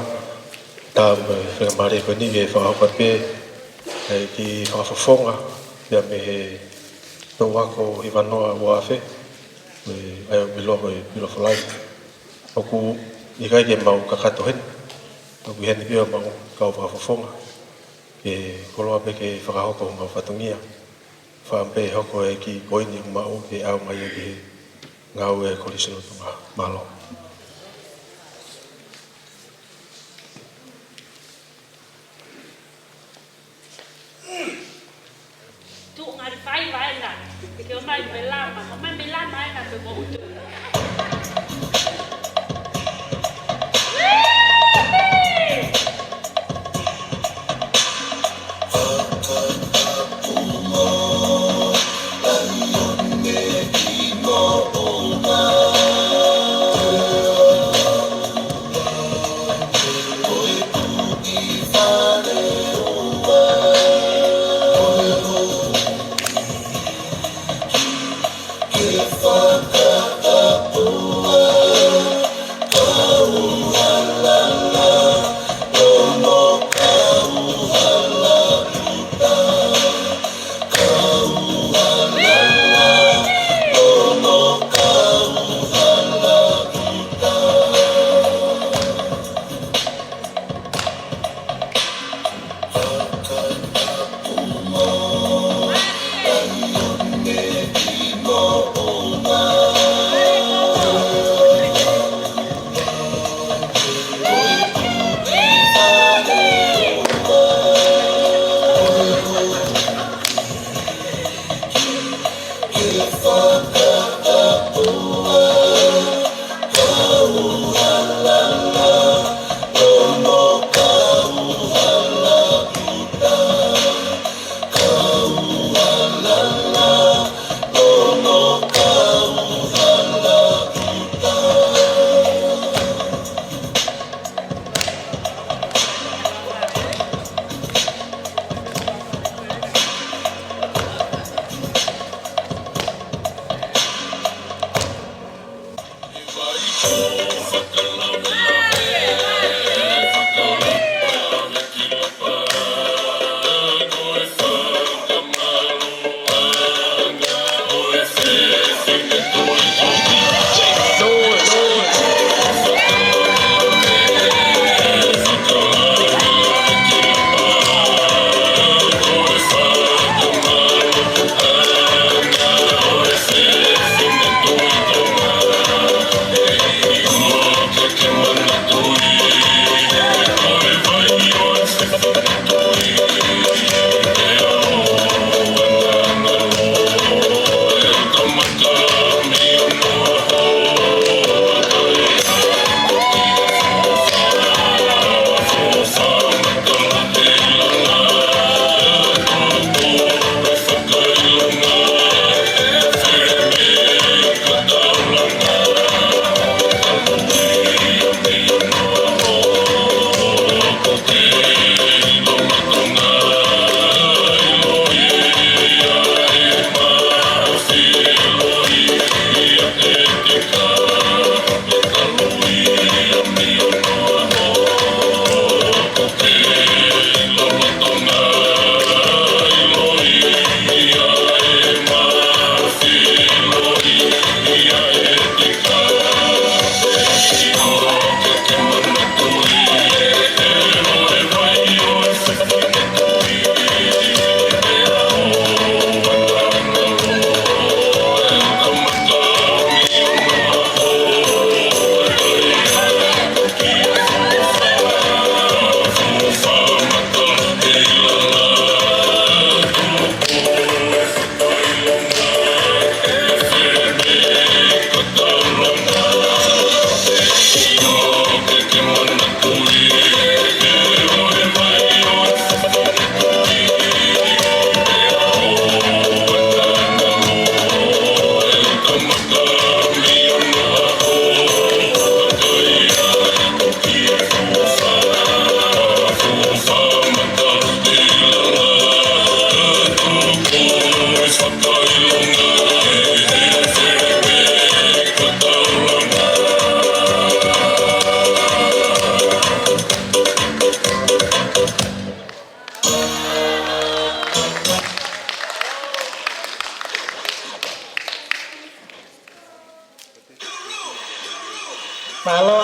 Tā mo e faingamālie ko eni ke fakahoko atu pē, ʻa e kiʻi fakafofonga, pea mei he toʻu ako hiva noa ua afe, ʻa ia ʻoku ʻiloa ko e Beautiful Life. ʻOku ʻikai ke mau kakato heni, ʻoku ʻi heni pē homau kau fakafofonga, ke koloa pē ke fakahoko homau fatongia. Fakaʻamu pē hoko e kiʻi koini ʻoku maʻu ke ʻaonga ia ki he ngāue ʻa e Kolisi Lolotonga. Mālō. Tuʻu ngali fai vaenga. Ke ʻomai mo e lama, ʻomai mo e lama ena pe mo utu.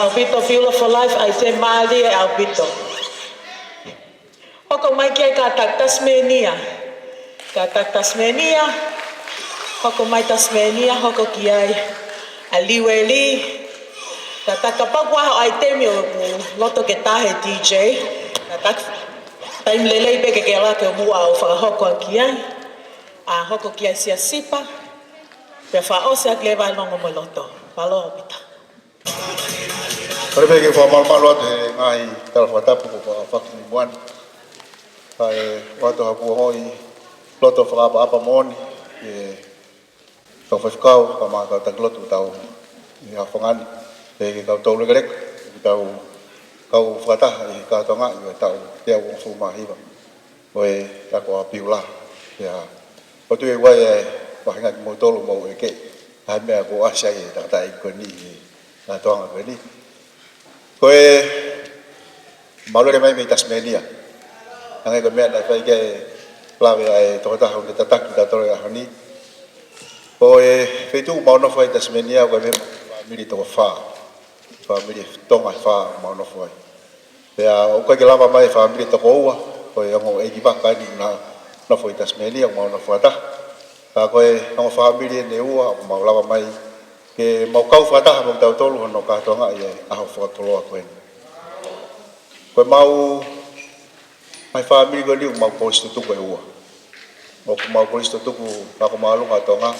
ʻAupito, Fuel for Life, ʻai te mālie ʻaupito. Hoko mai ki ai kātaki Tasmania. Kātaki Tasmania, hoko mai Tasmania, hoko ki ai ʻa Liueli. Kātaki kapau ʻoku ʻi ai ha ʻaitemi ʻoku loto ke tā ʻe he D J. Kātaki taimi lelei pē ke ke laka ke muʻa ʻo fakahoko ʻaki ai. ʻA hoko ki ai Siasipa. Pea fakaʻosi ʻaki leva ʻa e longo mo e loto. Mālō ʻaupito. Kole pē ke u fakamalumalu atu he ngaahi tala fakatapu kuo fai ʻi muʻa ni. Kae ʻoatu ha kiʻi ongoʻi loto fakaʻapaʻapa moʻoni ki he kau faifekau, kae ʻumaʻā e kau taki lotu ʻoku tau ʻi he ʻaho fanga ni, pehē ki he kau toulekeleka ʻoku tau kau fakataha ʻi he kātoangaʻi ʻo e taʻu teau hongofulu mā hiva ʻo e ako ʻa Piula. Pea ʻoku ou tui ʻoku ʻi ai e vahenga kimoutolu ʻoku mou ʻeke, ʻa e meʻa kuo ʻasi ai e tangataʻeiki ko eni ʻi he kātoanga ko eni. Ko e mālō e lele mai mei Tasmania. Hangē ko e meʻa naʻe fai ki ai e lave ʻa e tokotaha ʻoku ne tataki kitautolu he ʻaho ni. Ko e feituʻu ʻoku mau nofo ai ʻi Tasmania, ko e meʻa fāmili toko fā. Fāmili Tonga ʻe fā ʻoku mau nofo ai. Pea ʻoku ʻikai ke lava mai e fāmili toko ua, ko e ongo ʻeikivaka eni naʻa nau nofo ʻi Tasmania, ʻoku mau nofo fakataha. Ka ko e ongo fāmili eni ʻe ua, ʻoku mau lava mai ke mau kau fakataha mo kitautolu hono kātoangaʻi e ʻaho fakakoloa ko eni. Ko e mau, ʻa e fāmili ko eni ʻoku mau kolisi tutuku ʻe ua. ʻOku mau kolisi tutuku Ako Māʻolunga ʻa Tonga,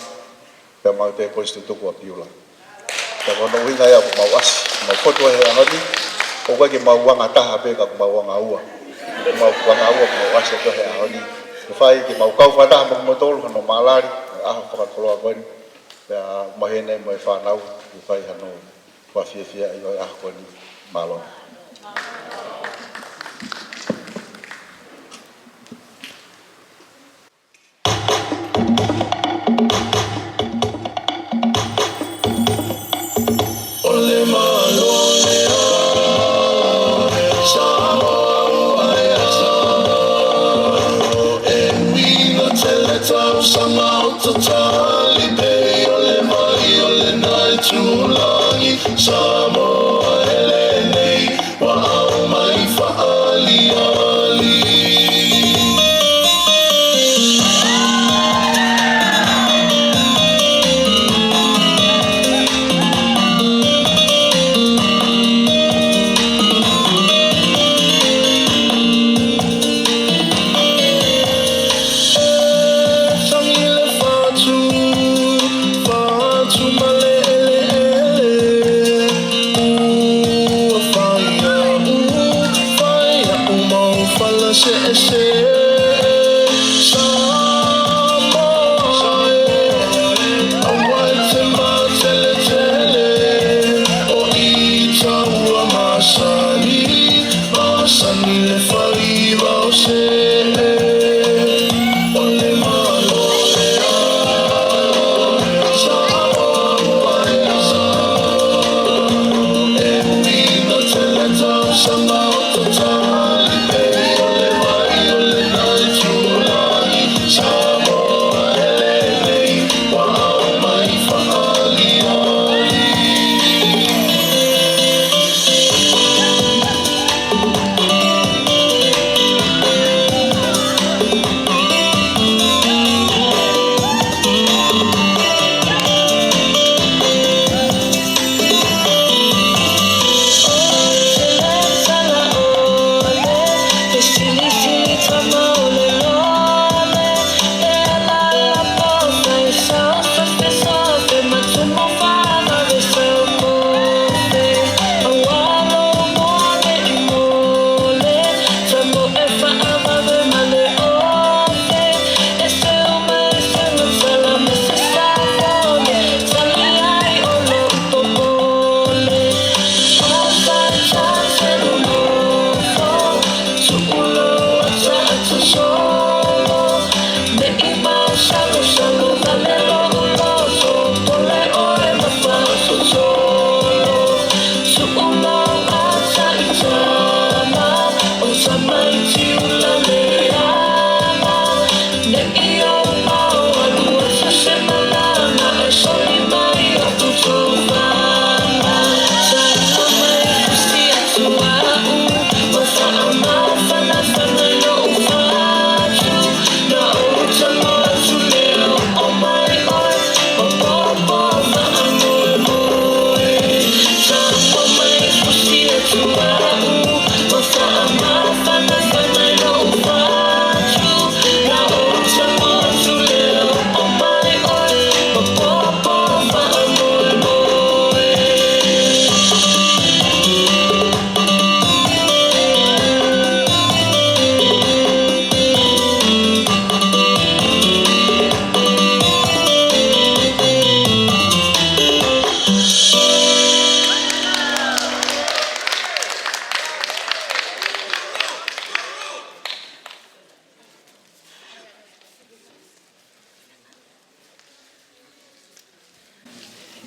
pea mau toe kolisi tutuku ʻa Piula. Pea ko hono ʻuhinga ia ʻoku mau ʻasi, mau fotu ai he ʻaho ni, ʻoku ʻikai ke mau anga taha pē ka ʻoku mau anga ua. Mau anga ua, mau ʻasi atu he ʻaho ni. Ke fai ke mau kau fakataha mo kimoutolu hono mālali e ʻaho fakakoloa ko eni. Pea maheni mo e fānau, ke fai hano fakafiefiaʻi ʻo e ʻaho ko eni. Mālō. Samoa ʻoku lele nei, ʻoua ʻe ʻomai fakaʻaliʻali. Sangi le fatu, fatu maleʻeleʻele. Ua fai aʻu, fai aʻu mau fala seʻeseʻe. Samoa ē, ʻoua te mateletele, ʻo ʻita ua masani, masani le fai vao seʻe.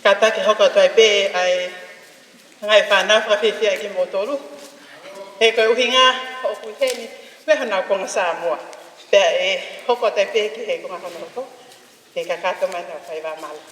Kātaki hoko atu ai pē ʻa e ngaahi fānau fakafiefia kimoutolu. He ko e ʻuhinga ʻoku ʻi heni, ko e hā honau konga Samoa. Pea ʻe hoko atu ai pē ki he konga hono hoko. Ke kakato mai ʻenau fai vā mālō.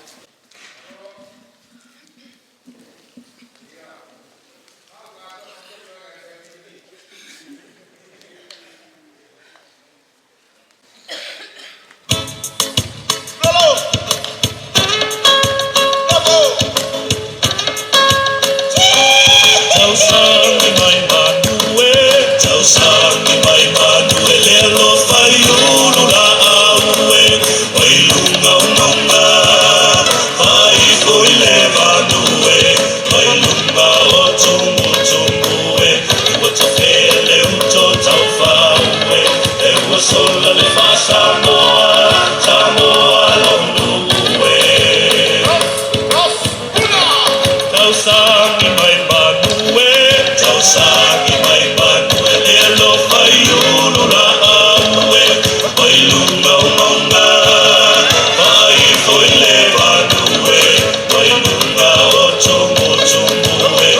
Tausangi mai Manue, tausangi mai Manue, lelo fai ulu la aue, ʻoi lunga unga unga, fai foʻi le Manue, ʻoi lunga ʻo tumutumu e, ua tafele uto tau faue, ʻe ua sola le fā Samoa, Samoa lonu ue. Tausangi mai Manue, tausangi mai Manue, lelo fai ulu la aue, ʻoi lunga unga unga, fai foʻi le Manue, ʻoi lunga ʻo tumutumu e,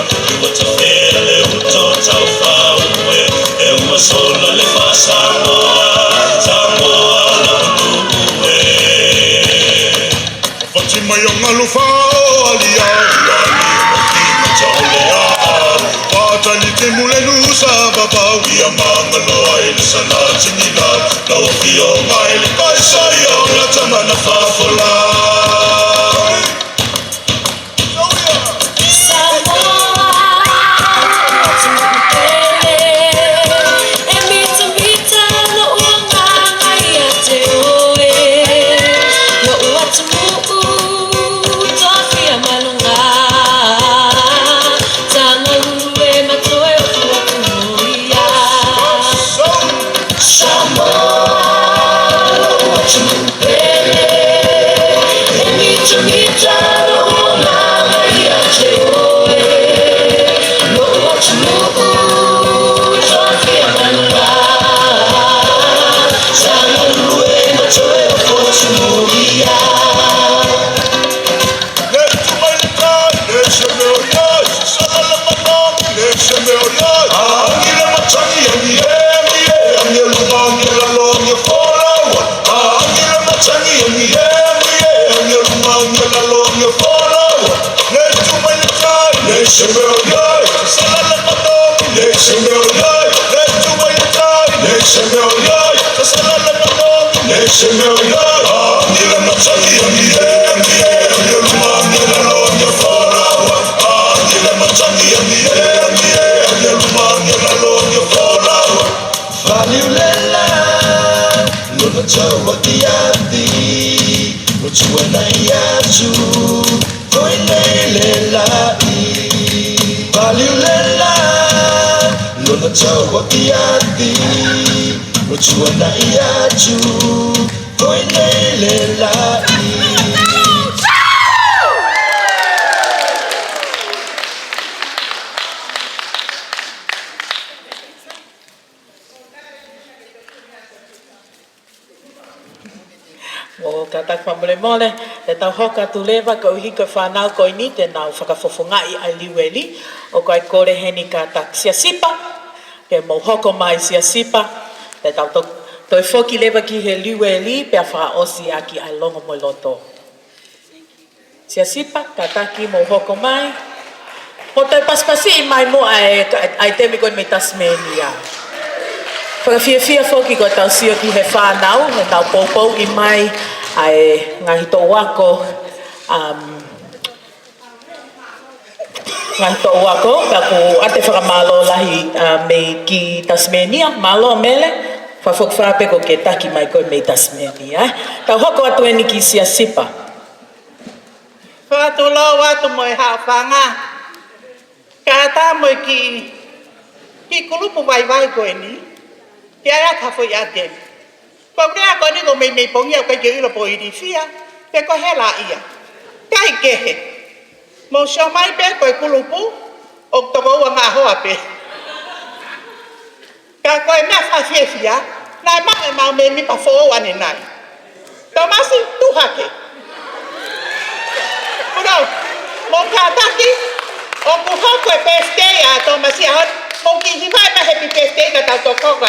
ua tafele uto tau faue, ʻe ua sola le fā Samoa, Samoa lonu ue. Fati mai ʻo ngalu fao ali au, ali mo ki ma tau le a au. Pātali te mule nusa vavau ia mangalo ai le sana tini lau. Lau fio mai le kai sai au la tamana fafola. Samoa, ʻoku ʻi ai e mita mita ʻo e ʻuhinga ia te oe. Lau atu nuku, tō fia manua. Sa ngalue ma toe ʻo Fōtungia. Letu mai le kai, le se meo iai, sala le manongi, le se meo iai. Angi le matangi, angi e, angi e, angi e luma, angi e lalo, angi e folaua. Angi le matangi, angi e, angi e, angi e luma, angi e lalo, angi e folaua. Letu mai le kai, le se meo iai, sala le manongi, le se meo iai. Letu mai le kai, le se meo iai, sala le manongi, le se meo iai. Angi le matangi, angi e, angi e, angi e luma, angi e lalo, angi e folaua. Angi le matangi, angi e, angi e, angi e luma, angi e lalo, angi e folaua. Faliulela, lona tau ʻaki ati, ʻo tuʻu ʻena ʻi atu, ko e nei le laʻi. Faliulela, lona tau ʻaki ati, ʻo tuʻu ʻena ʻi atu, ko e nei le laʻi. ʻO kātaki fakamolemole, te tau hoko atu leva koeʻuhi ko e fānau ko eni te nau fakafofongaʻi ʻa e Liueli, ʻoku ʻi ai e kole heni kātaki Siasipa, ke mou hoko mai Siasipa, te tau to-, toe foki leva ki he Liueli, pea fakaʻosi ʻaki ʻa e longo mo e loto. Siasipa, kātaki mou hoko mai. Mou toe pasipasiʻi mai muʻa e ka-, ʻaitemi ko eni mei Tasmania. Fakafiefia foki ko ʻetau sio ki he fānau, he nau poupouʻi mai ʻa e ngaahi toʻu ako, um, ngaahi toʻu ako, pea ʻoku ʻoatu e fakamālō lahi, uh, mei ki Tasmania, mālō Mele, fakafokifā pē ko e kātaki mai ko eni mei Tasmania, eh. Tau hoko atu eni ki Siasipa. Fakatulou atu mo e haʻofanga. Kātaki mo e kiʻi, kiʻi kulupu vaivai ko eni. Ke ʻai atu ha foʻi ʻatemi. Ko e lea ko eni ko e meimei pongia ʻoku ʻikai ke u ʻilo pe ʻoku ilifia, pe ko e hela ia. Kae kehe. Mou sio mai pē ko e kulupu, ʻoku toko ua ngaahi hoa pē. Ka ko e meʻa fakafiefia, naʻe maʻu ʻemau mēmipa foʻou ʻanenai. Tōmasi, tuʻu hake. Kulo, Mou kātaki, ʻoku hoko e birthday ʻa Tōmasi ʻaho ni, mou kiʻi hivaʻi mai happy birthday ka tau toki hoko.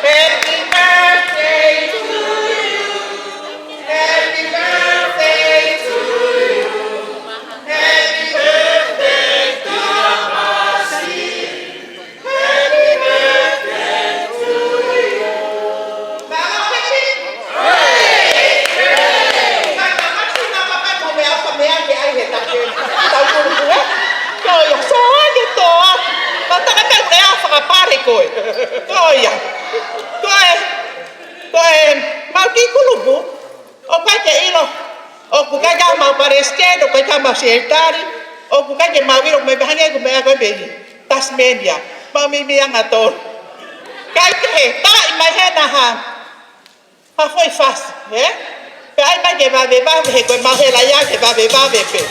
Happy birthday to you. Happy birthday to you. Happy birthday, Tōmasi. Happy birthday to you. Mālō Peti. Hooray! Hooray! Ka ka mati na ka ka mo me asa me ake ai he take. Tau kulupu, ē? Ko ia, so ake toa. Ka taka tau lea fakapale koe. Ko ia. Ko e, ko e, mau ki kulupu. ʻOku ʻikai ke ʻilo, ʻoku ʻikai ke mau palesiteni, ʻoku ʻikai ke mau sekelitali, ʻoku ʻikai ke mau ʻilo, me pehē ange ʻoku meʻa ko e peli. Tasmania, mau mimi angatonu. Kae kehe, taʻi mai hena ha, ha foʻi fasi, ē? Pea ʻai mai ke vave vave, he ko e mau hela ia ke vave vave pē.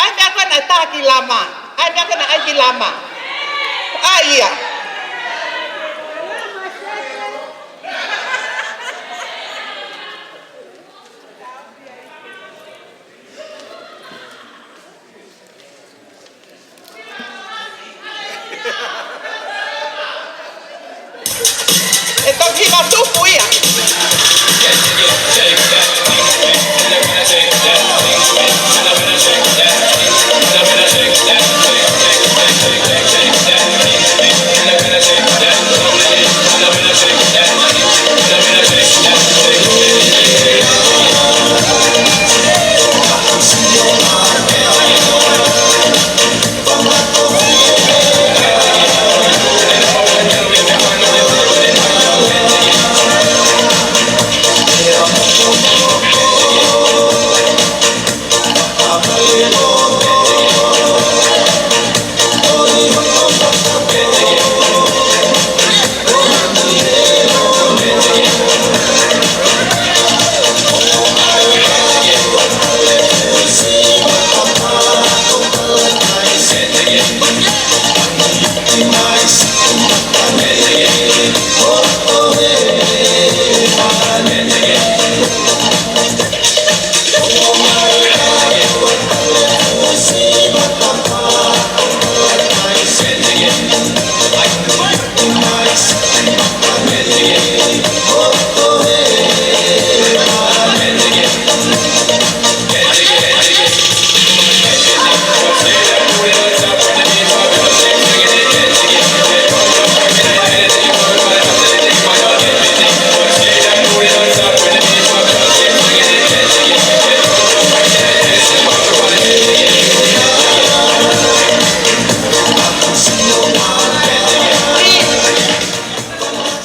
ʻAi meʻa ko ena ʻai ki lama. ʻAi meʻa ko ena ʻai ki lama. ʻAi ia. ʻE toki hiva tupu ia.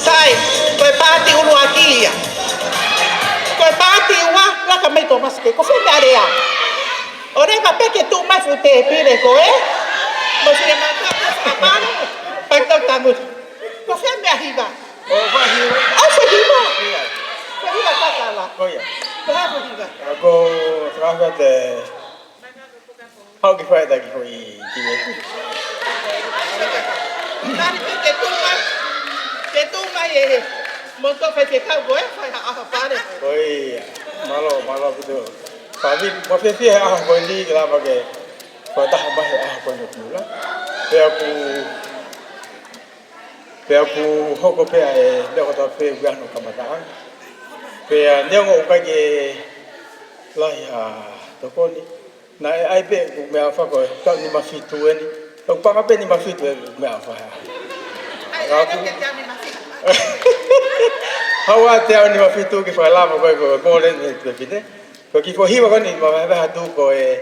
Sai, ko e paati ʻuluaki ia. Ko e paati ua, laka mai Tōmasi ke, ko fē meʻa lea? ʻOua leva pē ke tuʻu mai fuʻu tēpile ko ē. Mo sile mātuʻa ko e fakapale. Pai tau tangutu. Ko fē meʻa hiva? ʻO fai hiva. ʻO fai hiva. Ia. Fai hiva kakala. Ko ia. Ko e hā fai hiva? Ako, fakafete. Haʻu ki fai taki foʻi ki me. Tari pē ke tuʻu mai, ke tuʻu mai ē. Mo tō fai ke kau ko e fai ha ʻaho pale. Ko ia. Mālō, mālō ʻaupito. Fafi, mo fiefia he ʻaho ko eni ke lava ke fakataha mai he ʻaho ko eni ʻo Piula. Pea ʻoku Pea ʻoku hoko pē ʻa e meʻa kotoa pē ʻi hono kamataʻanga. Pea neongo ʻoku ʻikai ke lahi ha tokoni, naʻe ʻai pē ʻeku meʻaʻofa ko e taʻu nima fitu eni. Tau panga pē nima fitu ʻeku meʻaʻofa. Haʻu ʻa e taʻu nima fitu ke fakalava ko e, ko e mole ni pē pine. Ko e kiʻi foʻi hiva ko eni, ma vahevahe atu ko e,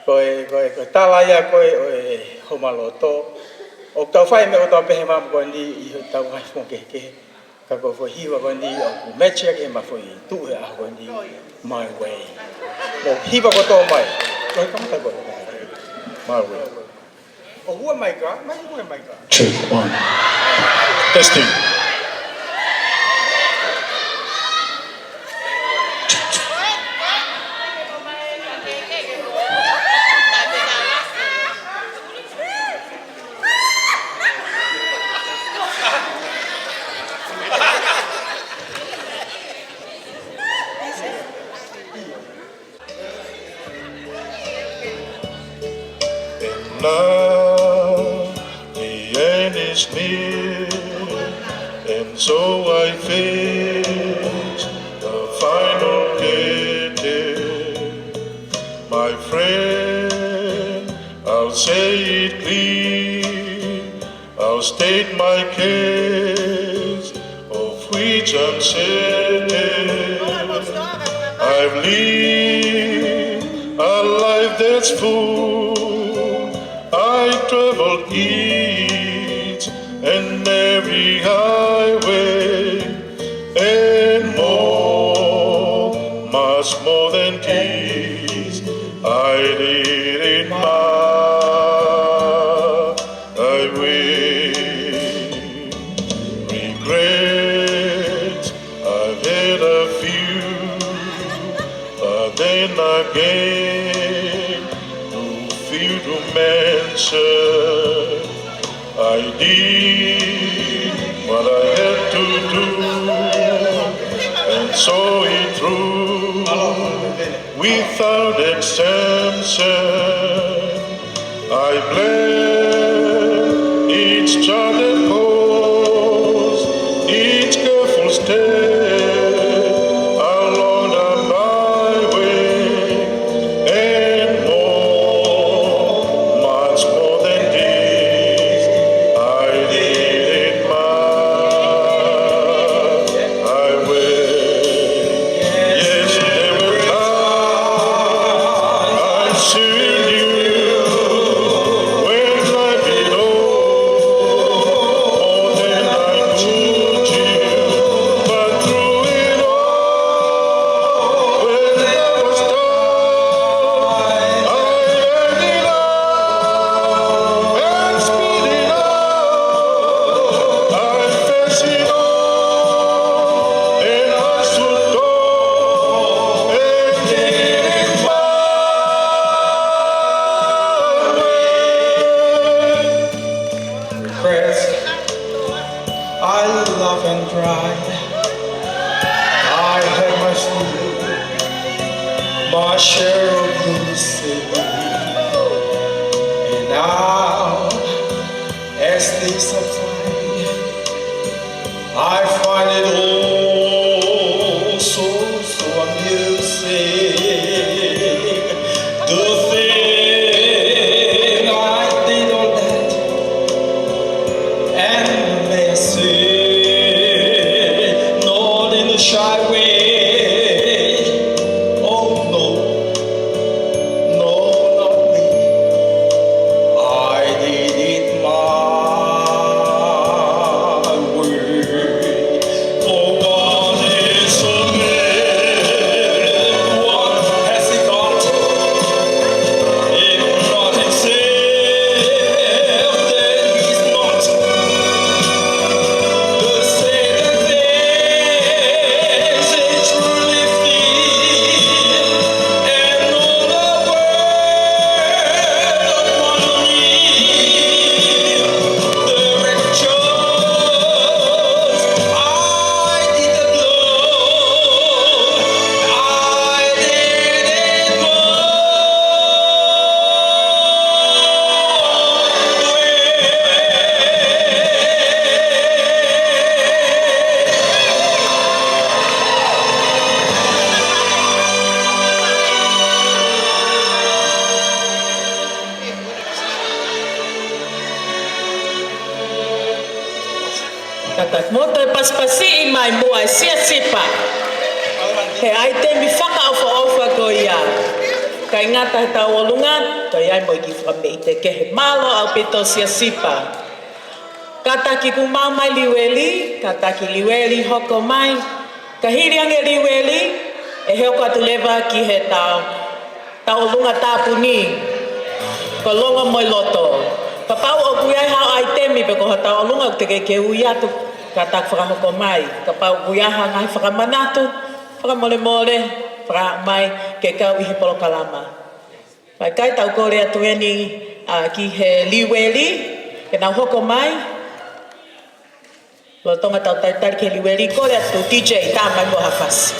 ko e, ko e, ko e tala ia ko e, ʻo e homa loto. ʻOku tau fai meʻa kotoa pē he māmani ko eni ʻi hotau ngaahi founga kehekehe. Ka ko e foʻi hiva ko eni ʻoku match ia ki he ma foʻi tuʻu he ʻaho ko eni, My Way. Mo hiva kotoa mai. Ko e kamata ko e My Way. ʻO hua maika, mai hua maika. Check, one. Testing. Ah, the end is near, and so I face the final curtain. My friend, I'll say it clear, I'll state my case, of which I'm certain. I've lived a life that's full. I traveled each and every highway, and more, much more than this, I did it my way. Regrets, I've had a few, but then again, too few to mention. I did what I had to do, and saw it through without exemption. I blame each charted course, each careful step along the byway, and more, much more than this, I did it my way. Yes, there were times I soon knew when life belongs more than I could do. But through it all, when I was down, I ended up and spit it out. I face it all, and I should go and get it my way. Regrets. I laugh and cry. I have my share, my share of blues. And now, as they subside, I find it all so, so amusing. To think I did all that, and may I say, not in a shy way. Oh no, no, not me. I did it my way. For what is a man? What has he got? If not himself, then he's not the same as they truly feel. And all the world upon me, the record shows I did the blow. I did it my way. Kātaki mo toe pasipasiʻi mai muʻa e Siasipa he ʻaitemi fakaʻofoʻofa ko ia. ʻIkai ngata he tauʻolunga, toe ʻi ai mo e kiʻi fakameʻite kehe. Mālō ʻaupito Siasipa. Kātaki kuo maʻu mai Liueli, kātaki Liueli hoko mai. Ka hili ange Liueli, ʻe hoko atu leva ki he tau, tauʻolunga tāpuni, ko Longo mo e Loto. Kapau ʻoku ʻi ai haʻo ʻaitemi pe ko ha tauʻolunga ʻoku teʻeki ke ui atu, kātaki fakahoko mai. Kapau ʻoku ʻi ai ha ngaahi fakamanatu, fakamolemole, fakahā mai ke kau ʻi he polokalama. Pea ʻikai, tau kole atu eni, ā, ki he Liueli, ke nau hoko mai. Lolotonga ʻetau talitali ki he Liueli, kole atu D J, tā mai muʻa ha fasi.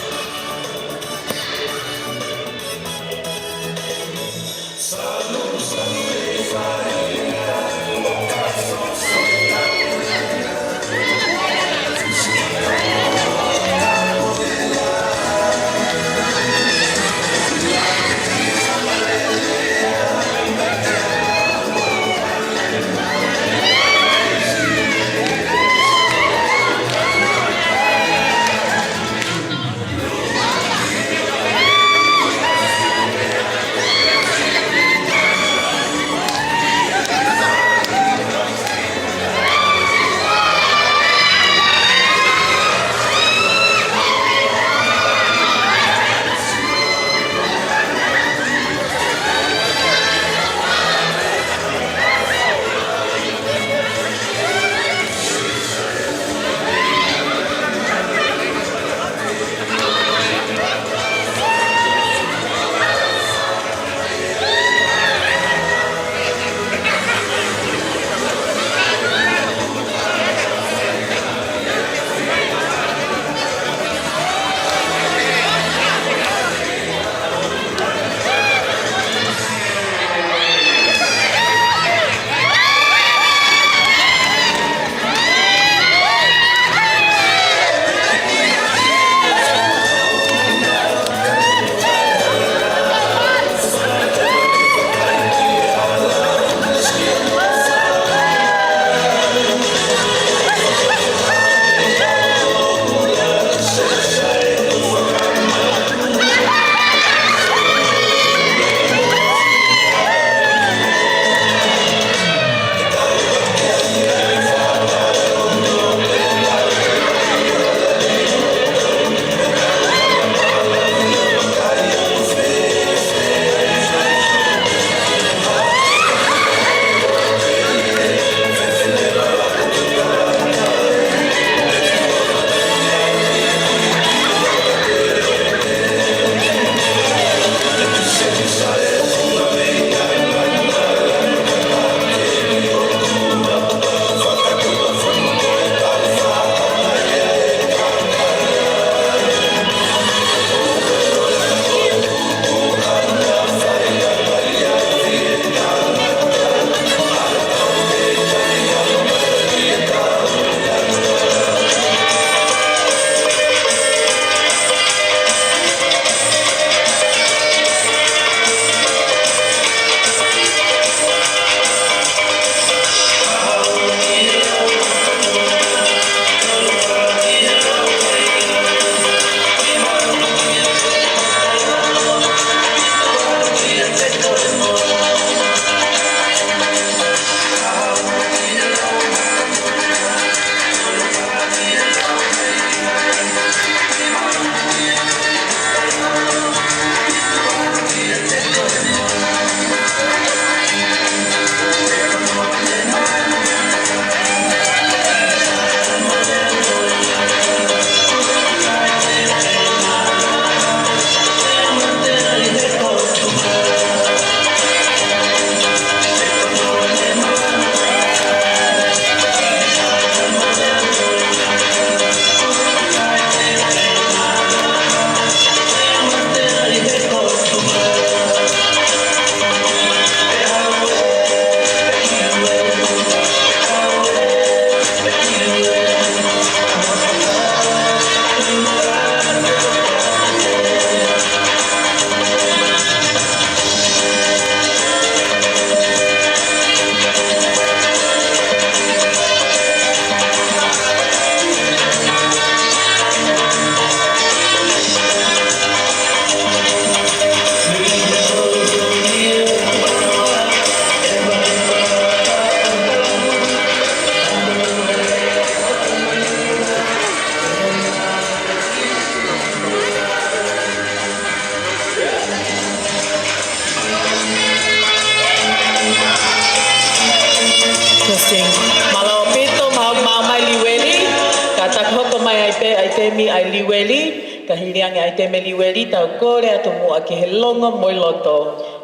ʻaitemi ʻa e Liueli, ka hili ange ʻaitemi Liueli, tau kole atu muʻa ki he Longo mo e Loto,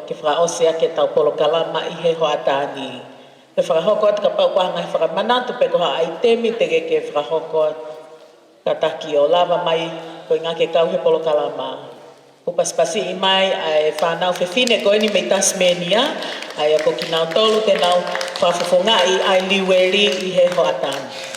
ke fakaʻosi ʻaki ʻetau polokalama ʻi he hoʻatā ni. Ke fakahoko atu kapau ʻoku ʻi ai ha ngaahi fakamanatu pe ko ha ʻaitemi te ke fakahoko atu. Kātaki ʻo lava mai, ko e ʻuhinga ke kau he polokalama. ʻOku pasipasiʻi mai ʻa e fānau fefine ko eni mei Tasmania, ʻa ia ko kinautolu te nau fakafofongaʻi ʻa e Liueli ʻi he hoʻatā ni.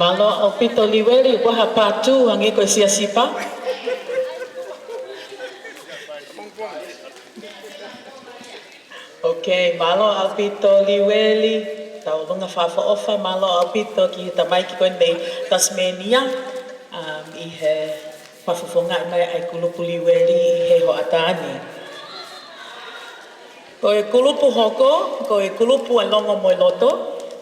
Mālō ʻaupito Liueli, ʻoku ʻi ai ha part two hangē ko e siasi pē. Ok, mālō ʻaupito Liueli, tauʻolunga fakaʻofoʻofa, mālō ʻaupito ki he tamaiki ko eni mei Tasmania, um, ʻi he fakafofongaʻi mai ʻa e kulupu Liueli ʻi he hoʻatā ni. Ko e kulupu hoko, ko e kulupu ʻa e Longomoeloto,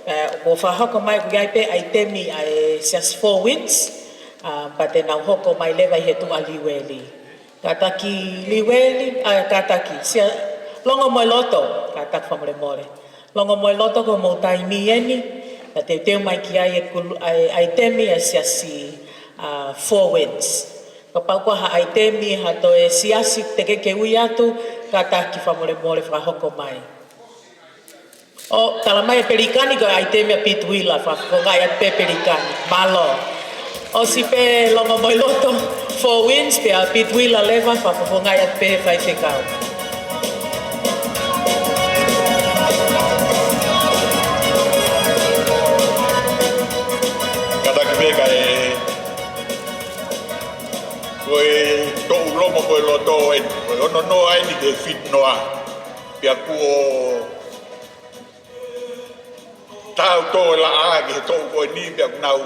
ē, ʻoku fakahoko mai ʻoku ʻi ai pē ʻaitemi ʻa e siasi Four Winds, ā, pea te nau hoko mai leva ʻi he tuʻa Liueli. Kātaki Liueli, ā, kātaki, sia, Longomoeloto, kātaki fakamolemole. Longomoeloto ko hoʻomou taimi eni, pea teuteu mai ki ai e kulu-, ʻa e, ʻaitemi ʻa e siasi, ā, Four Winds. Kapau ʻoku ʻi ai ha ʻaitemi ha toe siasi te ke ke ui atu, kātaki fakamolemole fakahoko mai. ʻO, tala mai ʻe Pelikani ko e ʻaitemi ʻa Pete Wheeler, fakafofongaʻi atu pē Pelikani. Mālō. ʻOsi pē Longomoeloto, Four Winds, pea Pete Wheeler leva, fakafofongaʻi atu pē faifekau. Kātaki pē kae, ko e toʻu Longomoeloto eni, ko e ono noa eni ki he fitu noa. Pea kuo tautau e laʻā ki he toʻu ko eni pea ʻoku nau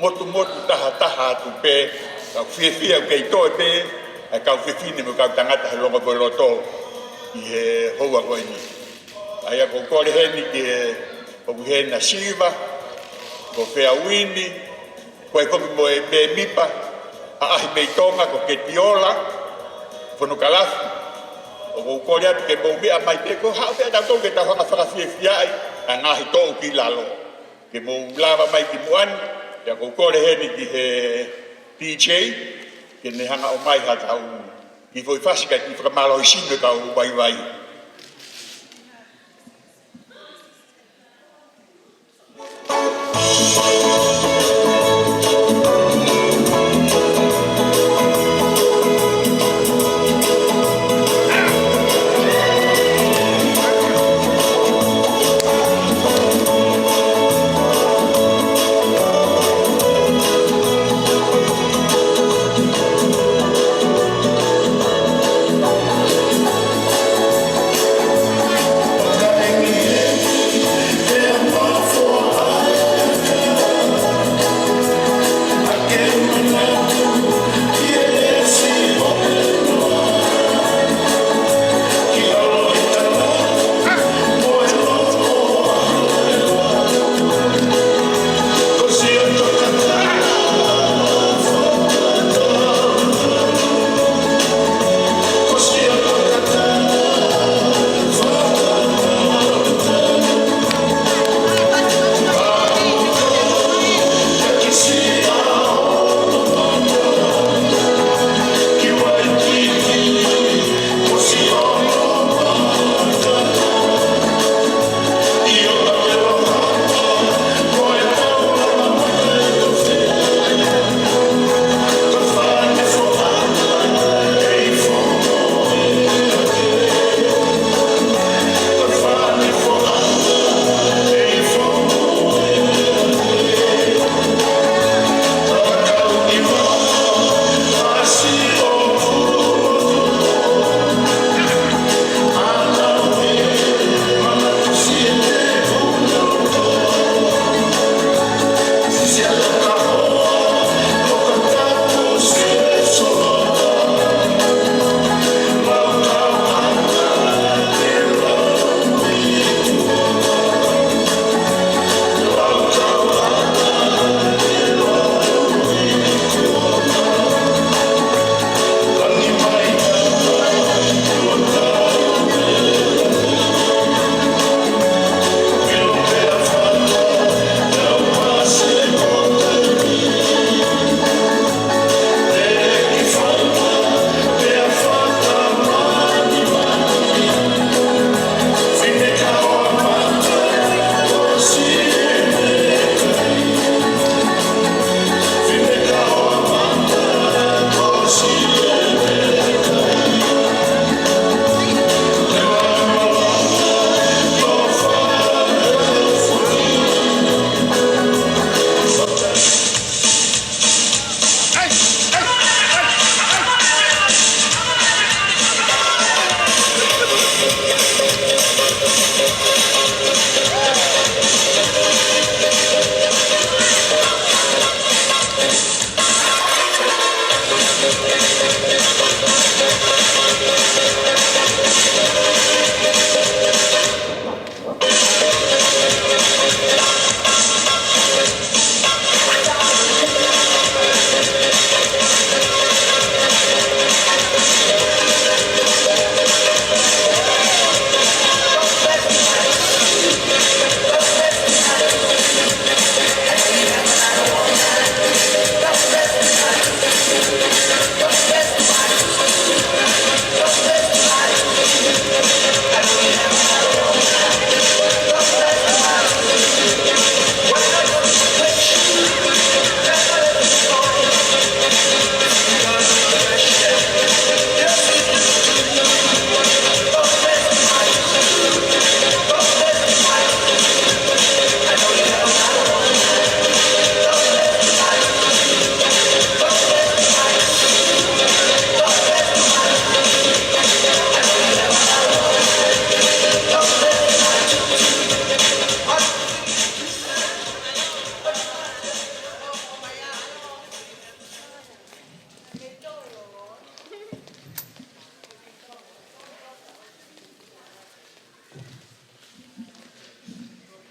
motumotu tahataha atu pē, kau fiefia ʻoku kei toe pē ʻa e kau fefine mo e kau tangata he Longomoeloto ʻi he houa ko eni. ʻA ia ʻoku ou kole heni ki he, ʻoku ʻi heni ʻa Siva, ko Feauini, ko e komi mo e mēmipa, ʻaʻahi mei Tonga, ko Ketiola Fonokalafi. ʻOku ou kole atu ke mou meʻa mai pē ko haʻu pē ʻa tautolu ke tau hanga fakafiefiaʻi ʻa e ngaahi toʻu ki lalo. Ke mou lava mai ki muʻa ni, pea ʻoku ou kole heni ki he D J, ke ne hanga ʻo ʻomai ha tau kiʻi foʻi fasi kae kiʻi fakamālohisino e kau vaivai.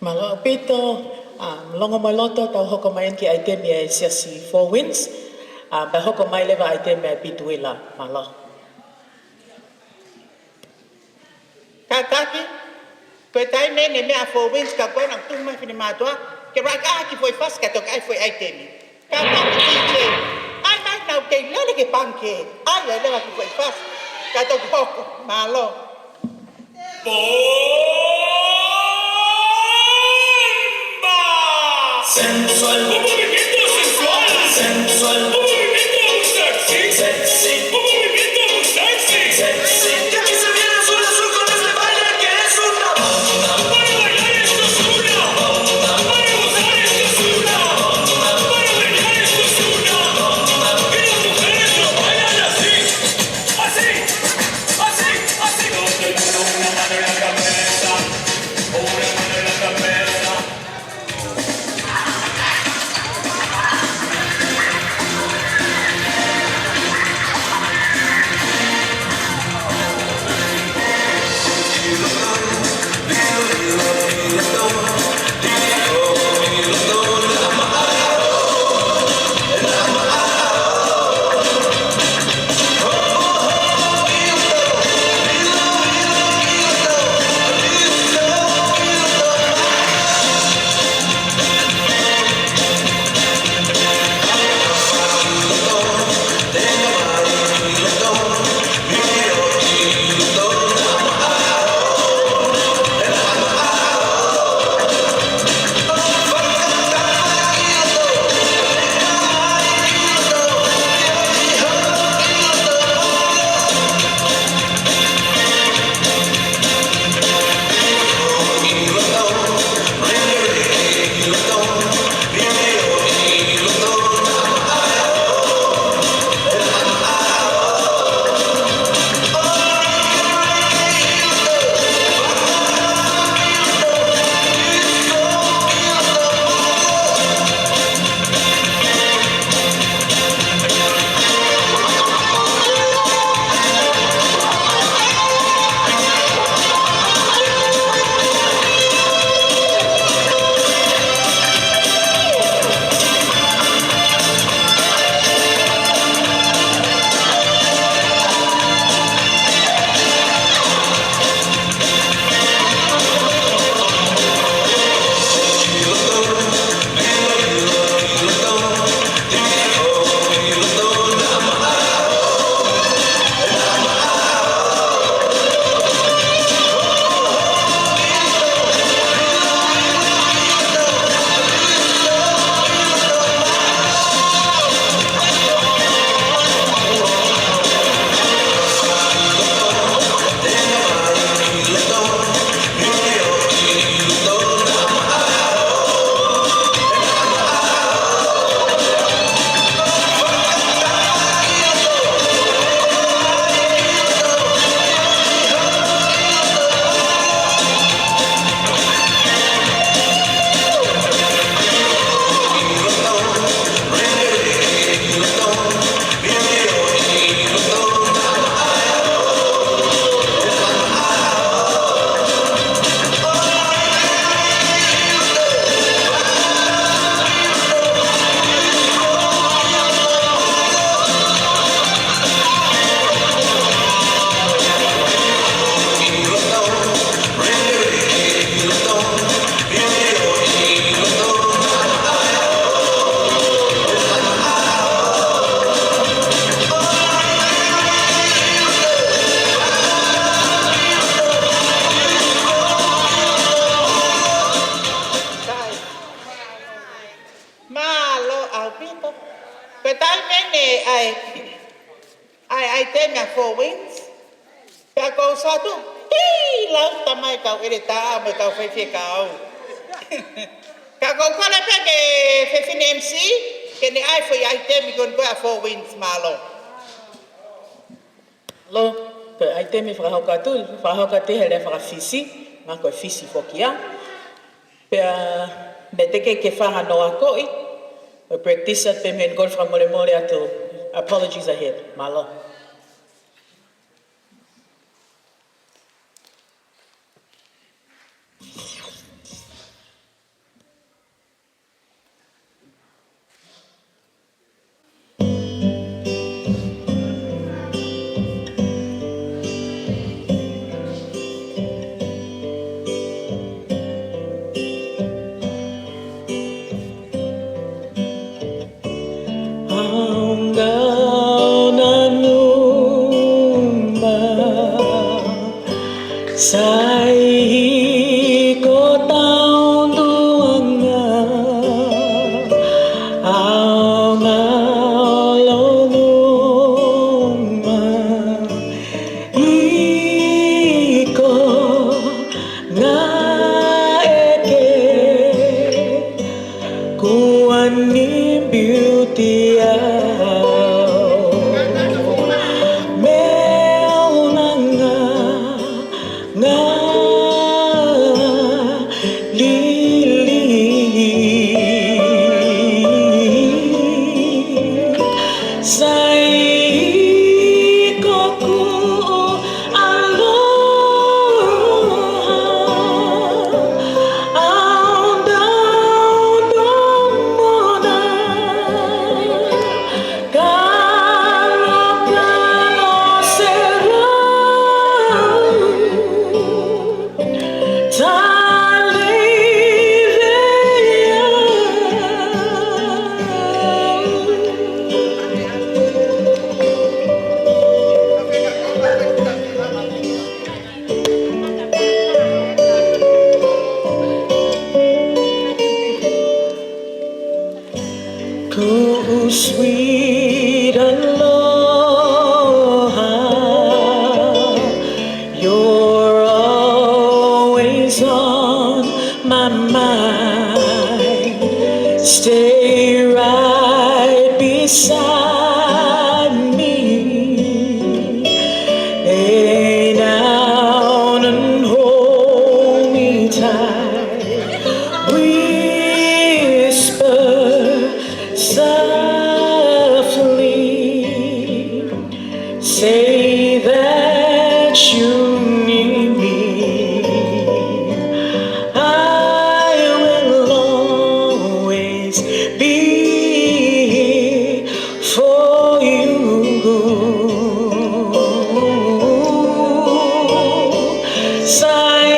Mālō ʻaupito, ʻa, longo mo e loto, tau hoko mai eni ki he ʻaitemi ʻa e Siasi Four Winds, ʻa, pea hoko mai leva ʻaitemi ʻa e Pituila. Mālō. Kātaki, ko e taimi eni e meʻa ʻa Four Winds ka ko ena tuʻu mai finemātuʻa, ke rai ka ki foʻi fasi ka toki ʻai foʻi ʻaitemi. Kātaki, D J. ʻAi mai nau kei lele ke pangikē. ʻAi, ʻai leva ki foʻi fasi. Ka toki hoko. Mālō. Bomba! Sensual. Un movimiento sensual. Sensual. Un movimiento sexy. Sexy. Un movimiento sexy. Sexy. Y aquí se viene azul, azul con este baile que es una bomba. Para bailar esto es una bomba. Para gozar esto es una bomba. Para bailar esto es una bomba. Y las mujeres lo bailan así. Así, así, así. Todo el mundo una mano en la cabeza, una mano en la cabeza. Mālō ʻaupito. Ko e taimi eni ʻa e, ʻa e, ʻaitemi ʻa Four Winds. Pea kou satu, hei, lau tamai kau ʻeletā mo e kau faifekau. Ka kou kole pē ki he fefine M C, ke ne ʻai foʻi ʻaitemi ko eni ko ē ʻa Four Winds. Mālō. Mālō, ko e ʻaitemi fakahoko atu, fakahoko atu he lea faka-Fisi, ma ko e Fisi foki ia. Pea mei he teʻeki ke fai hano akoʻi, ʻo practice atu pē mei heni, kole fakamolemole atu, apologies ahead. Mālō. Sai ko tau tuʻunga, ʻaonga loloma, ʻi ko ngā ʻeke kuo ne beauty au. Meʻa unanga ngā lili. Sai ko kuo ʻaloha, ʻaonga loloma, kalo kalo serau. Kuo sweet aloha, you're always on my mind. Stay right beside me. Lay down and hold me tight. Whisper softly, say that you need me. I will always be here for you. Sai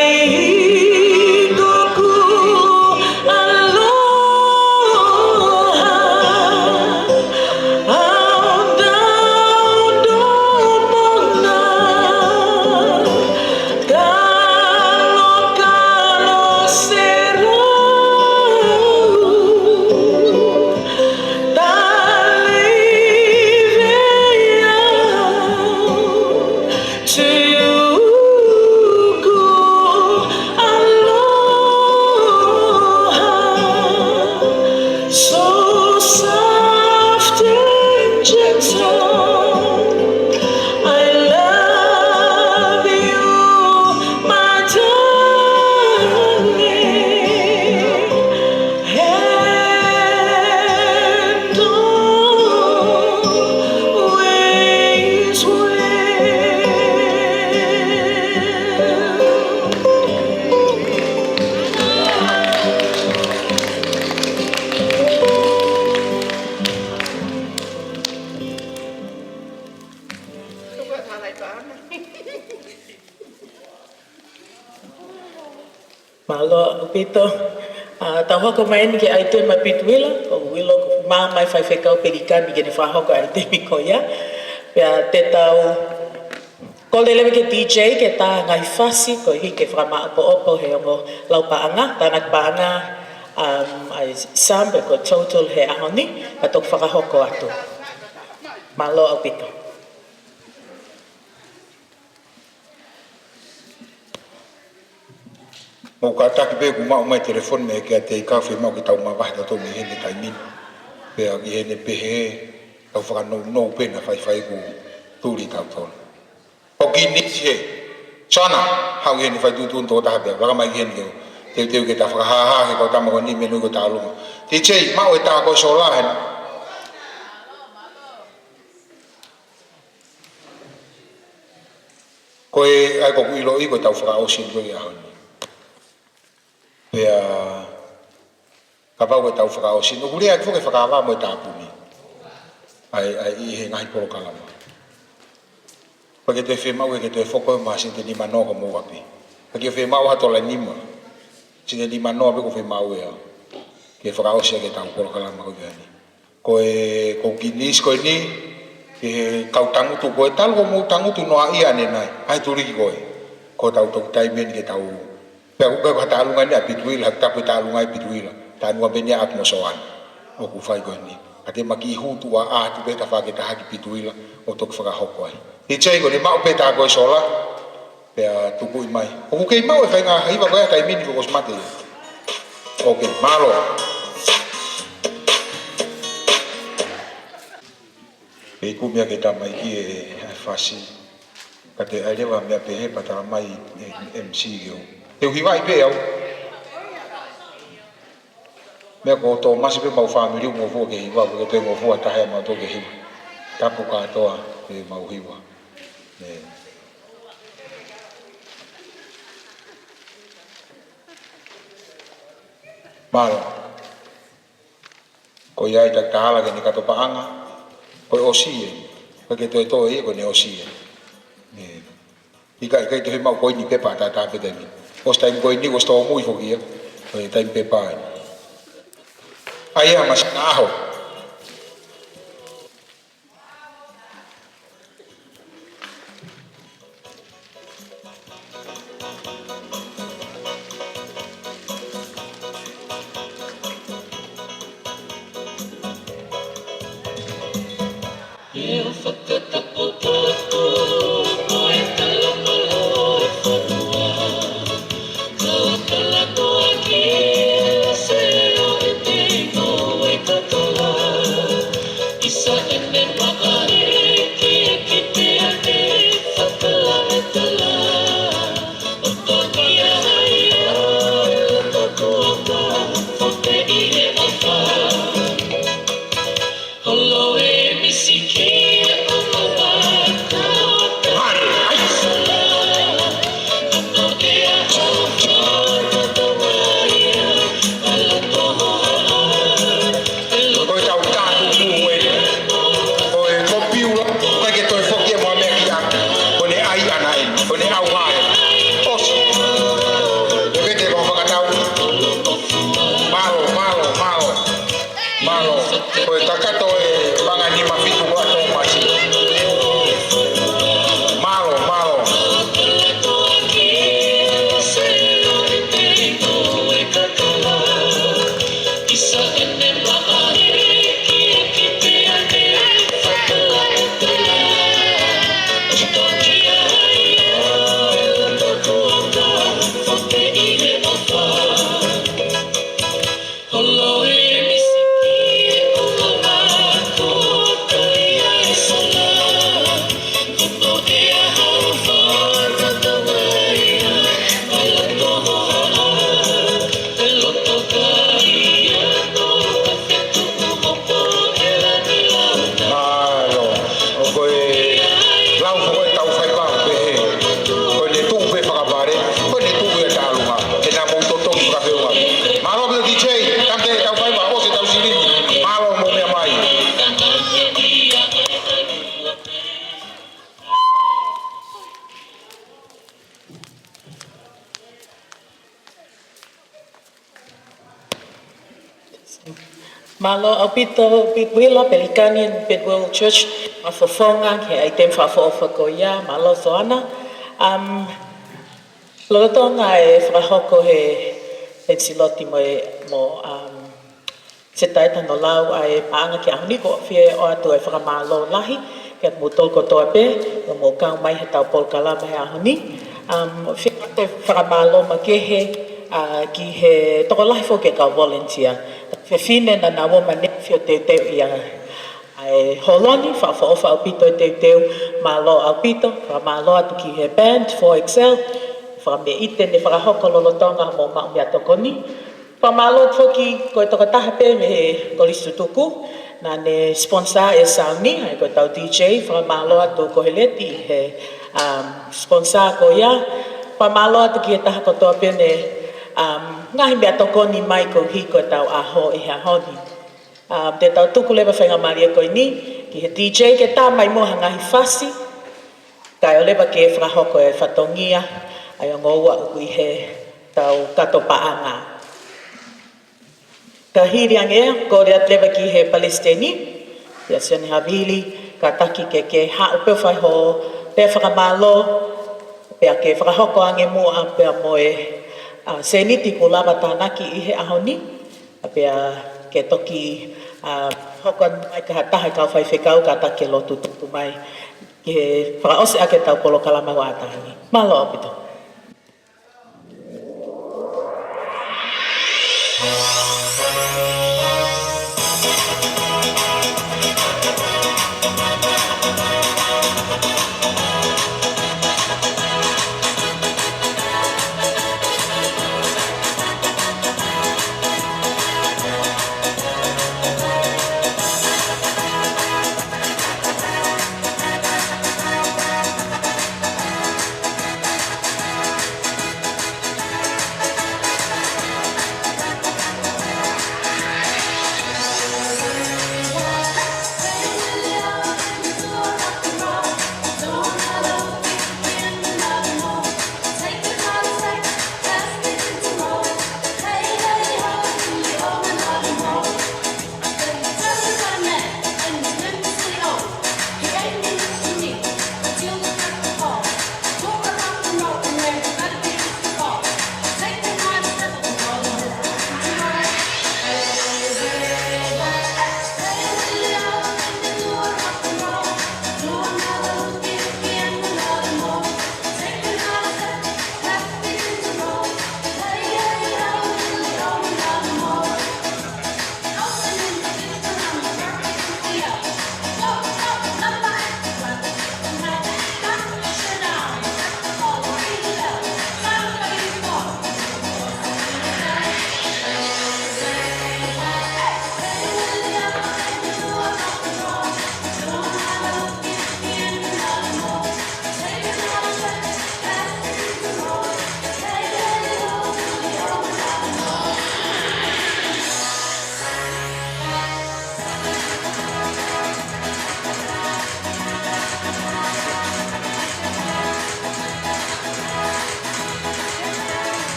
ko kuo ʻaloha, ʻaonga loloma, kalo kalo serau. So soft and gentle, I love you, my darling. And always will. Mālō ʻaupito. ʻA, tau hoko mai eni ki he ʻaitemi ʻa Pete Wheeler, ko Wheeler kuo mā mai faifekau Pelikani ke ne fakahoko ʻaitemi ko ia. Pea te tau kole leva ki he D J ke tā ngaahi fasi, koeʻuhi ke fakamāʻopoʻopo he ongo lau paʻanga, tānaki paʻanga, um, ʻa e sum pe ko e total he ʻaho ni, ka toki fakahoko atu. Mālō ʻaupito. Mou kātaki pē kuo maʻu mai telefoni mei he caretaker, fiemaʻu ke tau mavahe tautolu mei heni he taimi ni. Pea ki heʻene pehē, tau fakanounou pē naʻa faifai kuo tuli tautolu. ʻOku ʻi ai e nisi hē. Sona, haʻu ki heni, fai tuʻutuʻuni toko taha pē, laka mai ki heni ke teuteu ke ta fakahāhā he kau tama ko eni, meʻa nui ko e tā luma. D J, maʻu e tā ko e sola heni. Ko e, ʻa ia ʻoku ou ʻiloʻi ko ʻetau fakaʻosi ko ia he ʻaho ni. Pea kapau ko ʻetau fakaʻosi, ʻoku lea atu foki e fakaava mo e tāpuni. ʻA ia, ʻa ia ʻi he ngaahi polokalama. Pea ke toe fiemaʻu ke toe foki mai ha sēniti ʻe nima noa ko mou ʻapi. Pea ke fiemaʻu ha tola ʻe nima. Sēniti ʻe nima noa pē ʻoku fiemaʻu ia. Ke fakaʻosi ʻaki ʻetau polokalama ko ia ni. Ko e, ko e kiʻi nisi ko eni, ki he kau tangutu ko e talu ko mou tangutu noa ia ʻanenai. ʻAi tuliki ko ē. Ko ʻetau toki taimi eni ke tau, pea ko e, ko e tālunga eni ʻa Pituila, ha tapu e tālunga ʻa Pituila. Tānaki pē eni ʻa Atmosoan ʻoku fai ko eni. Ka te maki hutu ʻa atu pē ta fake ta haki Pituila ʻo toki fakahoko ai. ʻI he ko eni maʻu pē ta ko e sola, pea tukuʻi mai. ʻOku kei maʻu e faʻahinga hiva ko ia taimi ni ko Kosimate. ʻOkei, mālō. Pea ʻoku meʻa ke tamaiki e, e fasi. Ka te ʻai leva meʻa pehē pea tala mai e M C ke u. Te u hivaʻi pē au. Meʻa ko Tōmasi pē mau fāmili ʻoku ngofua ke hiva, ko e pē ngofua taha ʻa mautolu ke hiva. Tapu kātoa pē mau hiva. ʻE. Mālō. Ko ia ʻi he taʻahine kato paʻanga, ko e ʻosi ē, ka ke toe toe ia ko ʻene ʻosi ē. ʻE, ʻikai, ʻikai toe maʻu ko eni pepa tātā pē taimi. ʻOsi taimi ko eni, ʻosi tōmui foki ia, ko e taimi pepa ē. ʻAi ia masi na aho. Ko e tau tāku kū ē. Ko e kopiula, ʻikai ke toe foki e mo e meʻa ki ʻapi. Ko ʻene ʻai ʻana ē, ko ʻene ʻauha ē. ʻOsi. Ko e te kau fakatau. Mālō, mālō, mālō. Mālō. Ko e kakato e manga nima fitu ko ʻa Tōmasi. Mālō, mālō. Mālō. ʻO ko e lau foki e tau faiva pehē. Ko ʻene tuʻu pē fakapale, ko ʻene tuʻu e tālunga. Ke na mou totongi fakafeua. Mālō pē D J, kante e tau faiva, ʻosi e tau silini. Mālō mo meʻa mai. Mālō ʻaupito, Pituila, Pelikani and Bedwell Church, mo e fofonga, he ʻaitemi fakaʻofoʻofa ko ia, mālō Soana. Um, lolotonga e fakahoko he Pensiloti mo e, mo, um, Setaita no lau ʻa e paʻanga ki he ʻaho ni, ʻoku ou fie ʻoatu e fakamālō lahi, kiate kimoutolu kotoa pē, ʻoku mou kau mai he tau polokalama he ʻaho ni. Um, ʻoku ou fie ʻoatu e fakamālō makehe, ʻa, ki he tokolahi foki e kau volunteer. Fefine naʻa nau ō mai ʻo fie teuteuʻi ʻa e holo ni, fakaʻofoʻofa ʻaupito e teuteu, mālō ʻaupito, fakamālō atu ki he band, Four X L, fakameʻite ne fakahoko lolotonga mo maʻu meʻatokoni. Fakamālō foki ko e tokotaha pē mei he Kolisi Tutuku, naʻa ne sponsor e sauni, ʻa ia ko e tau D J, fakamālō atu ko Heleti he, um, sponsor ko ia. Fakamālō atu ki he taha kotoa pē ne, um, ngaahi meʻatokoni mai koeʻuhi ko e tau ʻaho ʻi he ʻaho ni. Um, te tau tuku leva faingamālie ko eni, ki he D J ke tā mai muʻa ha ngaahi fasi, kae ʻoua leva ke fakahoko e fatongia, ʻa e ongo ua ʻoku ʻi he tau kato paʻanga. Ka hili ange ia, kole atu leva ki he Palesiteni, ʻa Sione Havili, kātaki ke ke haʻu pē ʻo fai hoʻo pea fakamālō, Pea ke fakahoko ange muʻa pea mo e, ʻa, sēniti kuo lava tānaki ʻi he ʻaho ni, ʻa, pea ke toki, ʻa, hoko mai ki ha taha e kau faifekau kātaki ke lotu tutu mai, ke fakaʻosi ʻaki ʻetau polokalama ʻo e ʻaho ni. Mālō ʻaupito.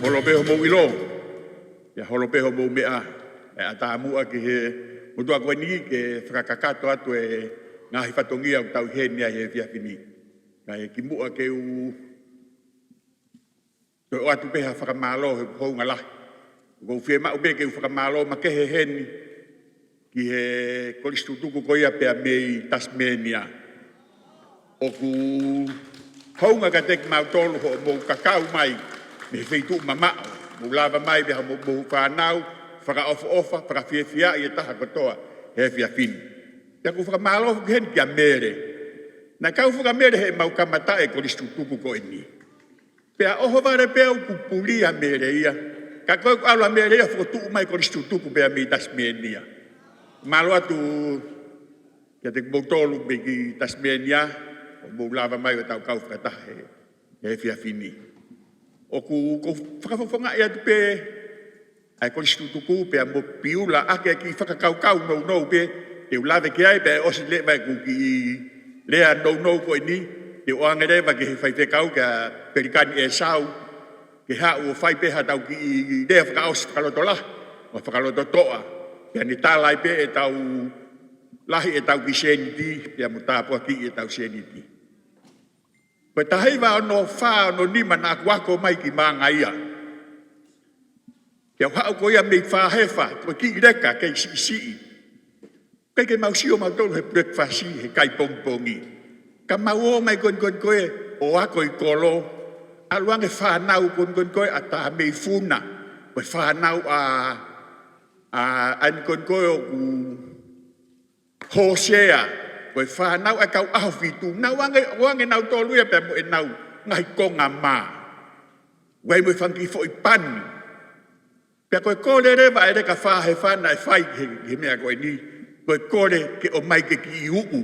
Holo pē hoʻomou ʻilo, pea holo pē hoʻomou meʻa, ʻe ʻatā muʻa ki he motuʻa ko eni ke fakakakato atu e ngaahi fatongia ʻoku tau ʻi heni ai he efiafi ni. Kae kimuʻa ke u toe ʻoatu pē ha fakamālō he hounga lahi. ʻOku ou fiemaʻu pē ke u fakamālō makehe heni ki he kolisi tutuku ko ia pea mei Tasmania. ʻOku hounga kiate kimautolu hoʻomou kakau mai mei he feituʻu mamaʻo, mou lava mai pea mo hoʻomou fānau, fakaʻofoʻofa, fakafiefiaʻi e taha kotoa he efiafi ni. Pea ʻoku ou fakamālō foki heni kia Mele. Naʻe kau foki ʻa Mele heʻemau kamataʻi e kolisi tutuku ko eni. Pea ʻohovale pē ʻoku puli ʻa Mele ia. Ka ko e ʻalu ʻa Mele ia ʻo fokotuʻu mai e kolisi tutuku pea mei Tasmania. Mālō atu kiate kimoutolu mei Tasmania, hoʻomou lava mai ʻo tau kau fakataha he, he efiafi ni. ʻOku ou fakafofongaʻi atu pē ʻa e kolisi tutuku pea mo Piula ʻaki e kiʻi fakakaukau nounou pē te u lave ki ai pea ʻosi leva ʻeku kiʻi lea nounou ko eni, te u ʻoange leva ki he faifekau kia Pelikani ʻEsau, ke haʻu ʻo fai pē haʻatau kiʻi lea fakaʻosi fakalotolahi, mo fakalototoʻa, pea ne tala ai pē ʻetau lahi ʻetau kiʻi sēniti, pea mo tāpuakiʻi ʻetau sēniti. Ko e taha hiva ono fā ono nima naʻa ku ako mai ki Mangaia. Ke u haʻu ko ia mei Fahefa, ko e kiʻi leka kei siʻisiʻi. ʻIkai ke mau sio mautolu he breakfast he kai pongipongi. Ka mau ō mai ko eni ko ē ʻo ako ʻi kolo. ʻAlu ange fānau ko eni ko ē ʻa Tameifuna. Ko e fānau ʻa, ʻa, ʻa eni ko eni ko ē ʻoku Hōsea, ko e fānau ʻa e kau ʻAhofitu, nau ange, ʻoange nautolu ia pea mo ʻenau ngaahi konga mā. ʻOku ʻi ai mo e fanga kiʻi foʻi pani. Pea ko e kole leva ʻa e leka Fahefa naʻe fai he, he meʻa ko eni, ko e kole ke ʻomai ke kiʻi uʻu.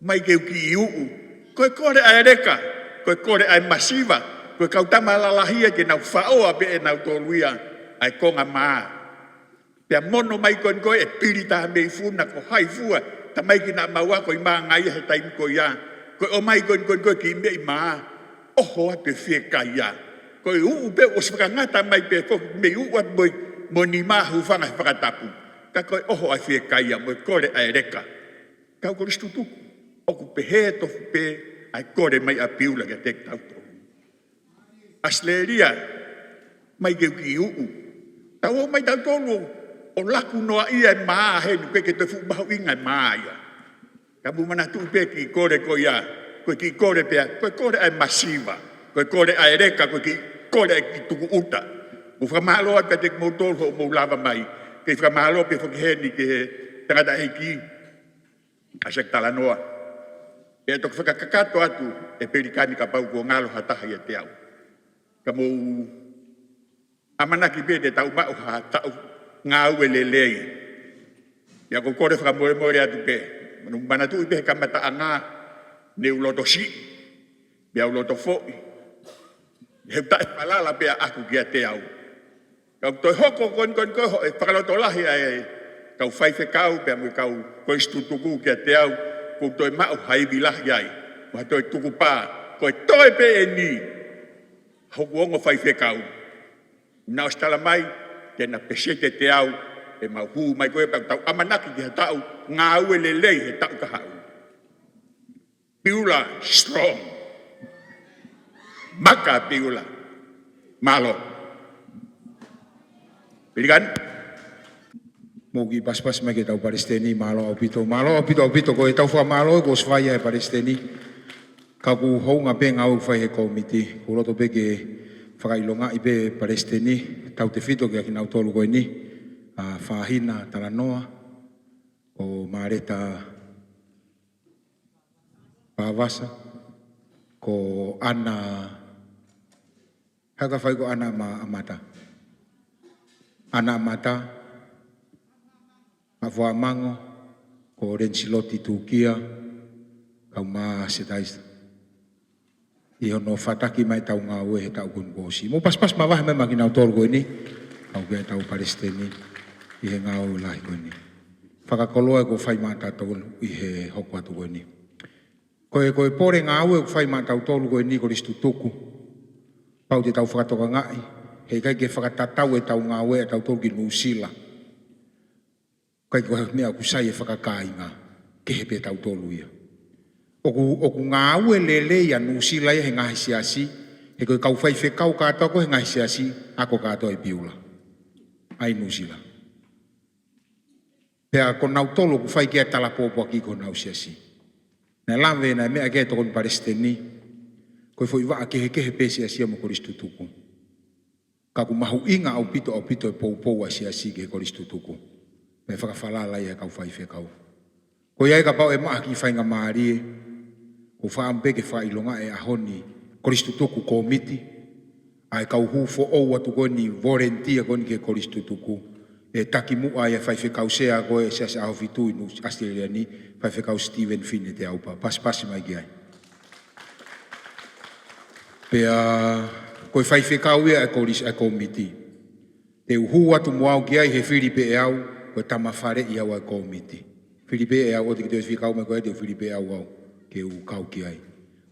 Mai ke u kiʻi uʻu. Ko e kole ʻa e leka, ko e kole ʻa e masiva, ko e kau tama lalahi ia ke nau faʻoa pē ʻe nautolu ia ʻa e konga mā. Pea mono mai ko eni ko ē ʻe Pili Tameifuna ko hai fua, tamaiki naʻa mau ako ʻi Mangaia he taimi ko ia. Ko e ʻomai ko eni ko ē kiʻi meʻi mā, ʻoho atu e fiekaia. Ko e uʻu pē ʻosi fakangata mai pē foki mei uʻu atu mo e, mo e nima, hūfanga he fakatapu. Ka ko e ʻoho ʻa e fiekaia mo e kole ʻa e leka. Kau Kolisi Tutuku, ʻoku pehē tofu pē ʻa e kole mai ʻa Piula kiate kitautolu. ʻAositelēlia, mai ke u kiʻi uʻu. Tau ō mai tautolu ʻo laku noa ia e mā heni, ʻoku ʻikai ke toe fuʻu mahuʻinga e mā ia. Ka mou manatuʻi pē kiʻi kole ko ia, ko e kiʻi kole pea, ko e kole ʻa e masiva, ko e kole ʻa e leka, ko e kiʻi kole ʻa e kiʻi tukuʻuta. Mou fakamālō atu kiate kimoutolu hoʻomou lava mai, kei fakamālō pē foki heni ki he tangataʻeiki ʻa Seki Talanoa. ʻE toki fakakakato atu ʻe Pelikani kapau kuo ngalo ha taha ʻiate au. Ka mou ʻamanaki pē te tau maʻu ha taʻu ngāue lelei. Pea ʻoku ou kole fakamolemole atu pē. Mou manatuʻi pē he kamataʻanga ne u loto siʻi, pea u loto foʻi. He ʻoku taʻefalala pē ʻaʻaku kiate au. Ka ʻoku toe hoko ko eni ko eni ko ē hoʻo fakalotolahi ʻa e kau faifekau pea mo e kau Kolisi Tutuku kiate au, ʻoku ou toe maʻu ha ivi lahi ai, mo ha toe tukupā, ko e toe pē eni hoku ongo faifekau. Naʻe ʻosi tala mai, te na peseti ʻe teau, ʻe mau hū mai ko ē pea tau ʻamanaki ki ha taʻu ngāue lelei he taʻu kahaʻu. Piula strong. Maka Piula. Mālō. Pelikani. Mou kiʻi pasipasi mai ki heʻetau palesiteni, mālō ʻaupito, mālō ʻaupito, ʻaupito, ko ʻetau fakamālō, kuo ʻosi fai ʻe he palesiteni. Ka ʻoku hounga pē ngāue ʻoku fai he kōmiti, ʻoku ou loto pē ke fakaʻilongaʻi pē palesiteni, tautefito kiate kinautolu ko eni, ʻa Fahina Talanoa, ko Maleta Pavasa, ko ʻAna, haka fai ko ʻAna Ma-, ʻAmata. ʻAna ʻAmata, ʻa Fuamango, ko Lensiloti Tukia, kau mā Setaisa. ʻI hono fataki mai ʻetau ngāue he taʻu kuo ʻosi. Mou pasipasi mavahe mai maʻa kinautolu ko eni, kau ki heʻetau palesiteni, ʻi he ngāue lahi ko eni. Fakakoloa ʻoku fai maʻatautolu ʻi he hoko atu ko eni. Ko e, ko e pole ngāue ʻoku fai maʻatautolu ko eni Kolisi Tutuku. Pau te tau fakatokangaʻi, he ʻikai ke fakatatau ʻetau ngāue ʻatautolu ki Nuʻusila. ʻIkai ko e meʻa ʻoku sai e fakakāinga, kehe pē tautolu ia. ʻOku, ʻoku ngāue lelei ʻa Nuʻusila ia he ngaahi siasi, he ko e kau faifekau kātoa ko ē he ngaahi siasi, ako kātoa ʻi Piula. ʻAi Nuʻusila. Pea ko nautolu ʻoku fai ki ai e tala pōpoaki ki honau siasi. Naʻe lave, naʻe meʻa ki ai e tokoni palesiteni, ko e foʻi vaʻa kehekehe pē siasi ia mo Kolisi Tutuku. Ka ʻoku mahuʻinga ʻaupito, ʻaupito e poupou ʻa e siasi ki he Kolisi Tutuku. Pea fakafalala ia ʻe he kau faifekau. Ko ia ai kapau ʻe maʻu ha kiʻi faingamālie, ʻoku ou fakaʻamu pē ke fakaʻilongaʻi he ʻaho ni, Kolisi Tutuku kōmiti, ʻa e kau hū foʻou atu ko eni volunteer ko eni ki he Kolisi Tutuku, ʻe taki muʻa ia ʻe he faifekau sea ko ē ʻo e Siasi ʻAhofitu ʻi Nuʻu-, ʻAositelēlia ni, Faifekau Stephen Fine Teaupa, pasipasi mai ki ai. Pea ko e faifekau ia ʻa e Kolisi, ʻa e kōmiti. Te u hū atu mo au ki ai he fili pē ʻe au, ko e tama faleʻi au ʻa e kōmiti. Filipe ʻe au ʻoku te ke toe fie kau mai ko ē, te u fili pē au au ke u kau ki ai.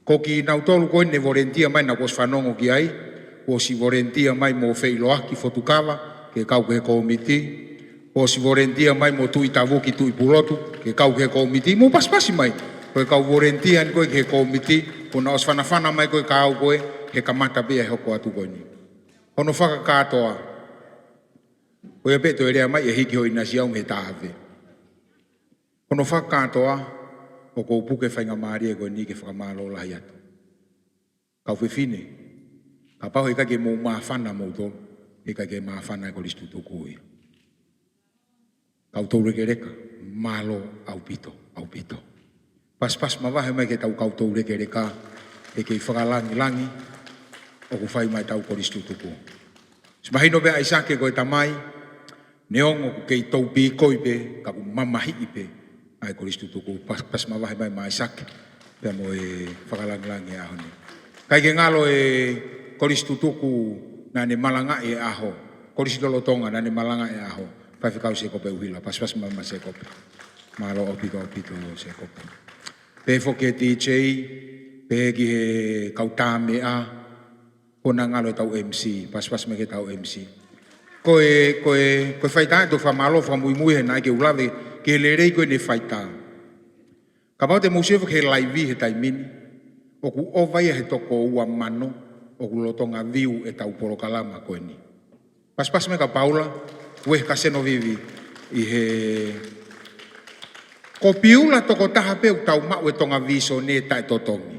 Ko kinautolu ko ē ne volunteer mai naʻa ku ʻosi fanongo ki ai, kuo ʻosi volunteer mai mo Feʻiloaki Fotukava ke kau ki he kōmiti, kuo ʻosi volunteer mai mo Tuʻi Tavuki Tuʻi Pulotu ke kau ki he kōmiti, mou pasipasi mai. Ko e kau volunteer ni ko ē ki he kōmiti, kuo nau ʻosi fanafana mai ko ē kia au ko ē he kamata pē ia ʻe hoko atu ko eni. Hono fakakātoa, ko ia pē toe lea mai ʻe hiki ho ʻinasi au mei he tāve. Hono fakakātoa, ʻoku ou puke faingamālie ko eni ke fakamālō lahi atu. Kau fefine, kapau heʻikai ke mou māfana moutolu, heʻikai ke māfana e kolisi tutuku ia. Kau toulekeleka, mālō ʻaupito, ʻaupito. Pasipasi mavahe mai ki heʻetau kau toulekeleka, ʻe kei fakalangilangi ʻoku fai mai ʻetau kolisi tutuku. Siʻi mahino pē ʻAisake ko e tamai, neongo ʻoku kei toupīkoi pē, ka ʻoku mamahiʻi pē ʻa e kolisi tutuku. Pas-, pasipasi mavahe mai maʻa ʻAisake pea mo e fakalangilangi ʻo e ʻaho ni. ʻIkai ke ngalo e kolisi tutuku naʻa ne malangaʻi e ʻaho, kolisi lolotonga naʻa ne malangaʻi e ʻaho, Faifekau Sēkope ʻUhila, pasipasi mai maʻa Sēkope. Mālō ʻaupito, ʻaupito Sēkope. Pehē foki e D J, pehē ki he kau tā meʻa, ko ʻena ngalo ʻetau M C, pasipasi mai ki heʻetau M C. Ko e, ko e, ko e faitā ʻetau fakamālō fakamuimui he naʻe ʻikai ke u lave ki he lelei ko eni e faitā. Kapau te mou sio ki he live he taimi ni, ʻoku ʻova ia he toko ua mano ʻoku lolotonga view ʻetau polokalama ko eni. Pasipasi mai kia Paula, Uehe Kasenovivi, ʻi he, ko Piula tokotaha pē ʻoku tau maʻu e Tonga Vīsone taʻetotongi.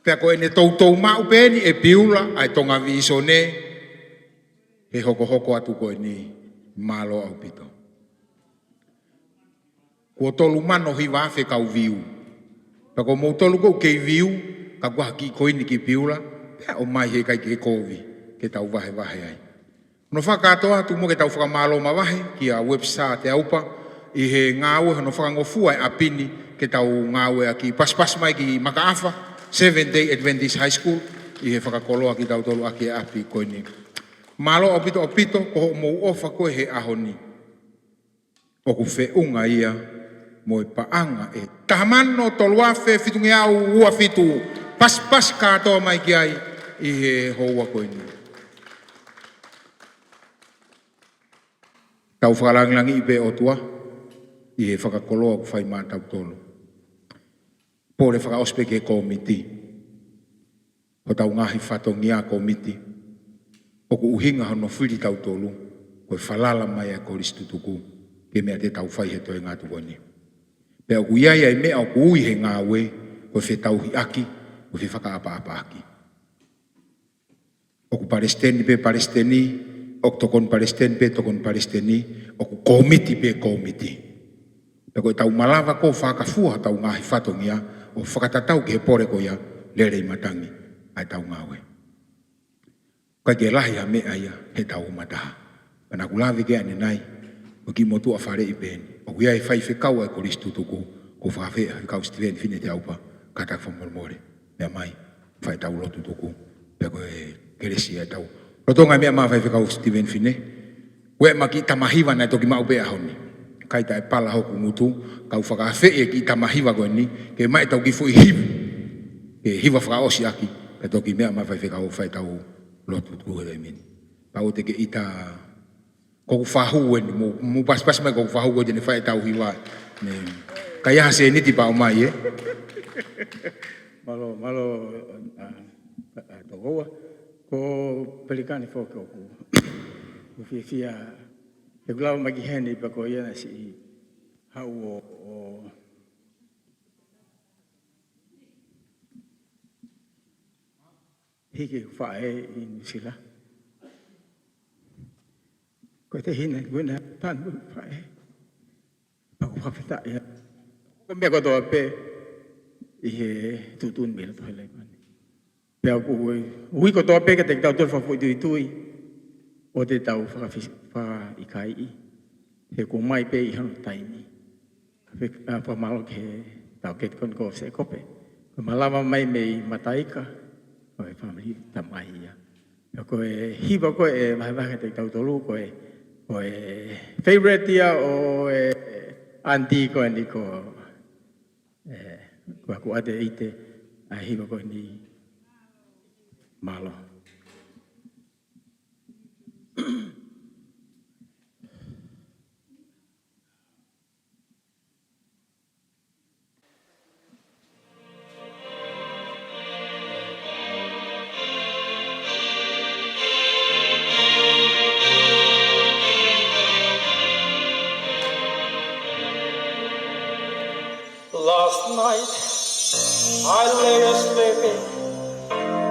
Pea ko ʻene toutou maʻu pē eni ʻe Piula ʻa e Tonga Vīsone he hokohoko atu ko eni, mālō ʻaupito. Kuo tolu mano hiva afe kau view. Pea ko moutolu ʻoku kei view, ka kuo ha kiʻi koini ki Piula, pea ʻomai heʻikai ke kovi, ke tau vahevahe ai. Hono fakakātoa atu muʻa ke tau fakamālō mavahe kia Webster Teaupa ʻi he ngāue hono fakangofua e ʻapi ni ke tau ngāueʻaki, pasipasi mai ki Makaʻafa, Seventh Day Adventist High School, ʻi he fakakoloa kitautolu ʻaki e ʻapi ko eni. Mālō ʻaupito ʻaupito, ko hoʻomou ʻofa ko ē he ʻaho ni ʻoku feʻunga ia mo e paʻanga ʻe taha mano tolu afe fitungeau ua fitu, pasipasi kātoa mai ki ai ʻi he houa ko eni. Tau fakalangilangiʻi pē ʻOtua ʻi he fakakoloa ʻoku fai maʻatautolu. Pole fakaʻosi pē ki he kōmiti. Hotau ngaahi fatongia kōmiti, ʻoku ʻuhinga hono fili tautolu, ko e falala mai ʻa e kolisi tutuku ki he meʻa te tau fai he toenga atu ko eni. Pea ʻoku ʻi ai ʻa e meʻa ʻoku ui he ngāue, ko e fetauhiʻaki, ko e fefakaʻapaʻapaʻaki. ʻOku palesiteni pē palesiteni, ʻoku tokoni palesiteni pē tokoni palesiteni, ʻoku kōmiti pē kōmiti. Pea ko ʻetau malava ko ē ʻo fakafua hotau ngaahi fatongia ʻo fakatatau ki he pole ko ia, lelei matangi ʻa ʻetau ngāue. ʻIkai ke lahi ha meʻa ia heʻetau mataha. Pea naʻa ku lave ki ai ʻanenai, ko e kiʻi motuʻa faleʻi pē eni. ʻOku ʻi ai e faifekau ʻa e kolisi tutuku, ʻoku ou fakaafeʻi ʻa Faifekau Steven Fine Teaupa, kātaki fakamolemole, meʻa mai, fai ʻetau lotu tuku, pea ko e kelesi ʻa ʻetau. Lolotonga e meʻa mai ʻa Faifekau Steven Fine, ʻoku ʻi ai ʻema kiʻi tama hiva naʻe toki maʻu pē he ʻaho ni. ʻIkai taʻepala hoku ngutu, kau fakaafeʻi e kiʻi tama hiva ko eni, ke maʻu ʻetau kiʻi foʻi hiva, ke hiva fakaʻosi ʻaki, pea toki meʻa mai Faifekau fai ʻetau lotu tuku he taimi ni. Pau te ke ʻita, ko hoku fahu eni, mou, mou pasipasi mai ko hoku fahu ko ē te ne fai ʻetau hiva, ne. ʻIkai ha sēniti pea ʻomai, ē? Mālō, mālō, ʻa, ʻa, ʻa, toko ua. Ko Pelikani foki ʻoku, ʻoku fiefia, he ʻoku lava mai ki heni pea ko ia naʻe siʻi haʻu ʻo, ʻo hiki faʻē ʻi Nuʻusila. Ko e tehina, ko ʻena tanu faʻē. Pea ʻoku fakafetaʻi ia. Ko e meʻa kotoa pē ʻi he tuʻutuʻuni mei loto he Laumālie. Pea ʻoku ui, ui kotoa pē kiate kitautolu fakafoʻituitui ʻo te tau fakafi-, fakaʻikaiʻi. He ʻoku ʻomai pē ʻi hono taimi. Fek-, ʻa, fakamālō ki he taukei ko eni ko Sēkope. Ko e malava mai mei Mataika, ko e fāmili tamai ia. Pea ko e hiva ko ē ʻe vahevahe kiate kitautolu, ko e, ko e favorite ia ʻo e, Anti ko eni ko, eh, ko aku ate ite, ʻa e hiva ko eni. Mālō. Last night I lay a sleeping,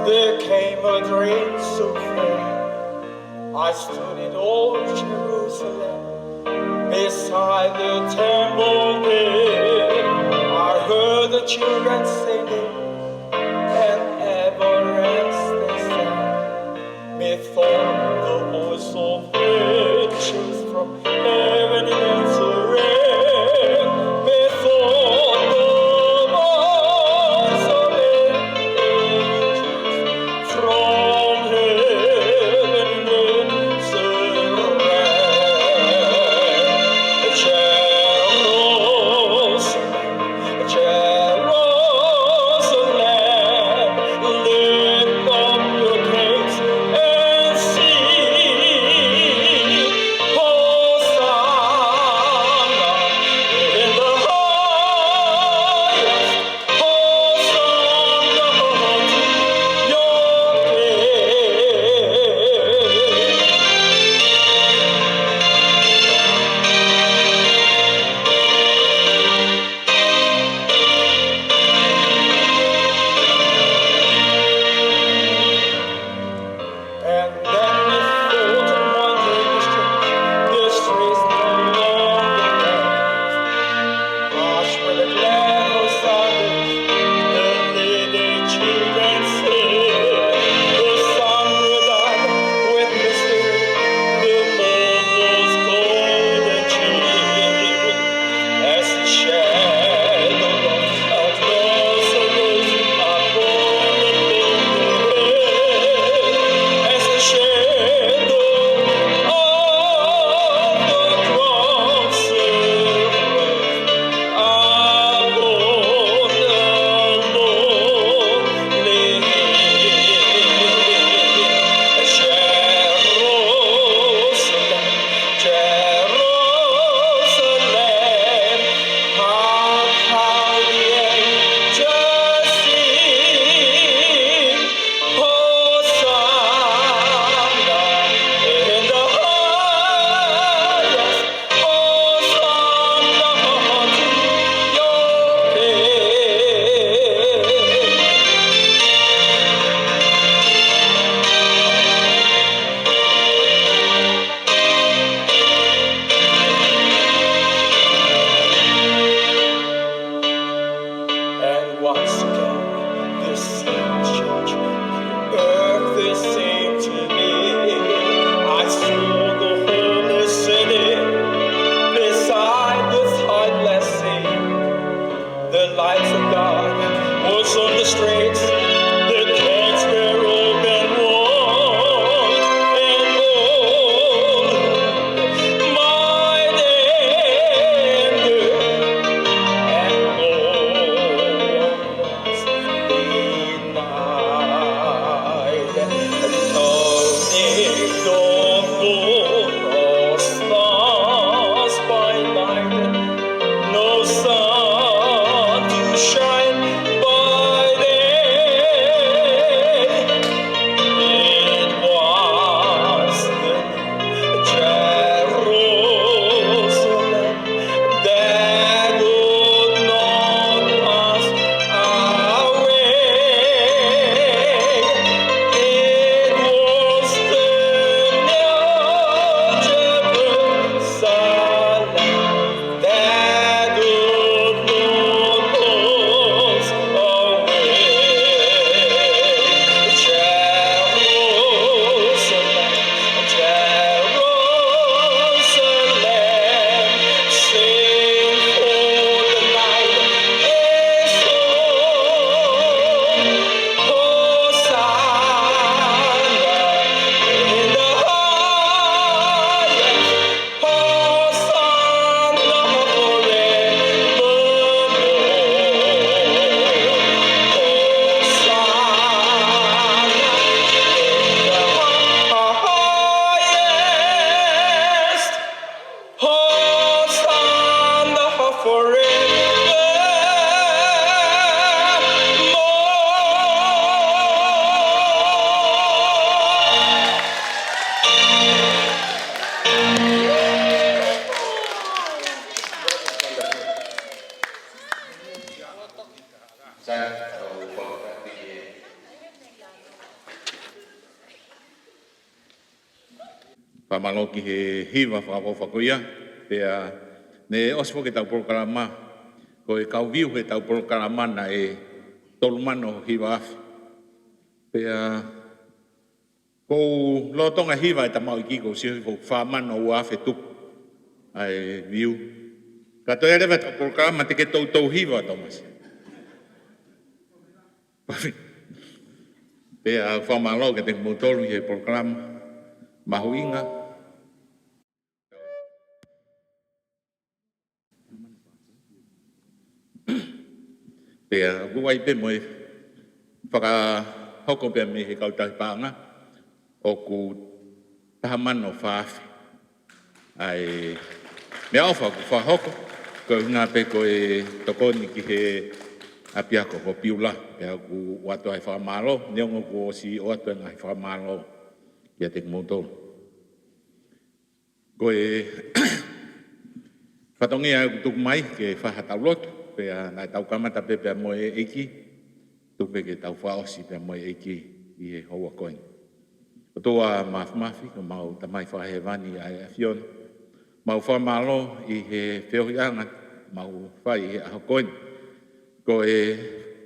there came a dream so clear. I stood in old Jerusalem, beside the temple there. I heard the children singing, an everlasting song. Methought the voice of angels from heaven in answering. Methought the voice of angels from heaven in answering. Jerusalem, Jerusalem, lift up your gates and sing, Hosanna in the highest, Hosanna to your name. And then we thought one day, this is no longer love. Hush with a glad Hosanna, the lady children sing. The sun will darken with mystery, the moon was golden chill. As the shadow of a blossom upon the lonely hill, as the shadow of the blossom upon the lonely hill, Jerusalem, Jerusalem, hark how the angels sing, Hosanna in the highest, Hosanna to your name. And once again, this scene changed. Earth, this seemed to me. I saw the holy city beside the tideless sea. The lights of God was on the streets. The gates were open wide, and all might enter, and all was denied. Fakamālō ki he hiva fakaʻofoʻofa ko ia, pea ne ʻosi foki ʻetau polokalama, ko e kau view heʻetau polokalama naʻe tolu mano hiva afe. Pea ʻoku ou lolotonga hiva e tamaiki ʻoku ou sio hifo fā mano ua afe tupu ʻa e view. Ka toe leva ʻetau polokalama te ke toutou hiva, Thomas. Pea fakamālō kiate kimoutolu ʻi he polokalama mahuʻinga. Pea ʻoku ʻi ai pē mo e fakahoko pea mei he kau tauhi paʻanga ʻoku taha mano fā afe ʻa e meʻaʻofa ʻoku fakahoko, ko e ʻuhinga pē ko e tokoni ki he ʻapiako ko Piula, pea ʻoku ʻoatu ai e fakamālō, neongo kuo ʻosi ʻoatu e ngaahi fakamālō kiate kimoutolu. Ko e fatongia ʻoku tuku mai ke fai haʻatau lotu, pea naʻa tau kamata pē pea mo e ʻEiki, tuku pē ke tau fakaʻosi pea mo e ʻEiki ʻi he houa ko eni. ʻOtua Māfimafi, ko homau Tamai Fakahēvani ʻa e ʻAfiona, mau fakamālō ʻi he feohiʻanga mau fai ʻi he ʻaho ko eni. Ko e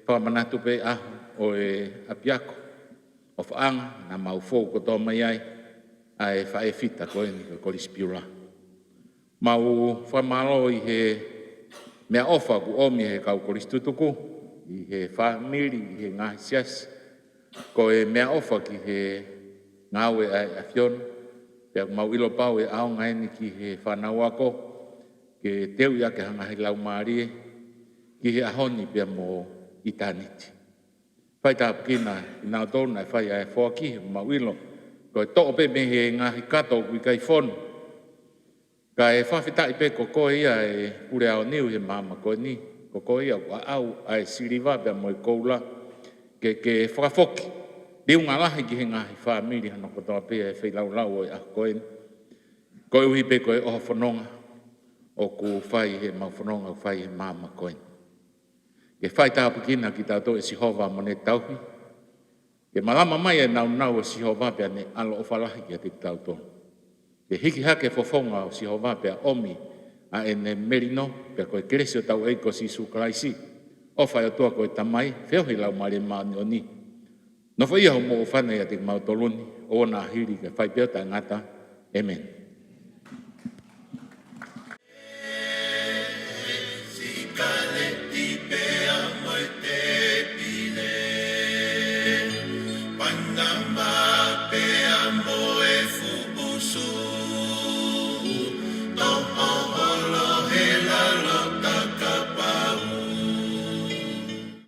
fakamanatu pē ʻaho ʻo e ʻapiako ʻofaʻanga naʻa mau fou kotoa mai ai, ʻa e faʻē fita ko eni ko e Kolisi Piula. Mau fakamālō ʻi he meʻaʻofa ʻoku ʻomi he kau kolisi tutuku, ʻi he fāmili, ʻi he ngaahi siasi. Ko e meʻaʻofa ki he ngāue ʻa e ʻAfiona, pea ʻoku mau ʻilo pau ʻe ʻaonga eni ki he fānau ako, ke teuʻi ʻaki ha ngaahi laumālie, ki he ʻaho ni pea mo ʻitāniti. Fai tāpuekina kinautolu naʻe fai ʻa e foaki, ʻoku mau ʻilo ko e toʻo pē mei he ngaahi kato ʻoku ʻikai fonu. Kae fakafetaʻi pē ko koe ia ʻe Pule ʻAoniu he māmani ko eni, ko koe ia ʻoku ʻaʻau ʻa e siliva pea mo e koula, ke ke fakafoki liunga lahi ki he ngaahi fāmili hono kotoa pē ʻa e feilaulau ʻo e ʻaho ko eni. Koeʻuhi pē ko e ʻohofononga ʻoku fai he mau fononga ʻoku fai he māmani ko eni. Ke fai tāpuekina kitautolu ʻe Sihova mo ʻene tauhi. Ke malama mai e nāunau ʻo Sihova pea ne ʻaloʻofa lahi kiate kitautolu. Ke hiki hake e fofonga ʻo Sihova pea ʻomi ʻa ʻene melino, pea ko e kelesi ʻo hotau ʻEiki ko Sīsū Kalaisi, ʻofa ʻa e ʻOtua ko e Tamai, feohi ʻa e Laumālie Māʻoniʻoni, nofoʻia hoʻomou ʻofa ʻiate kimautolu ni, ʻo ʻoua naʻa hili kae fai pē ʻo taʻengata. ʻĒmeni.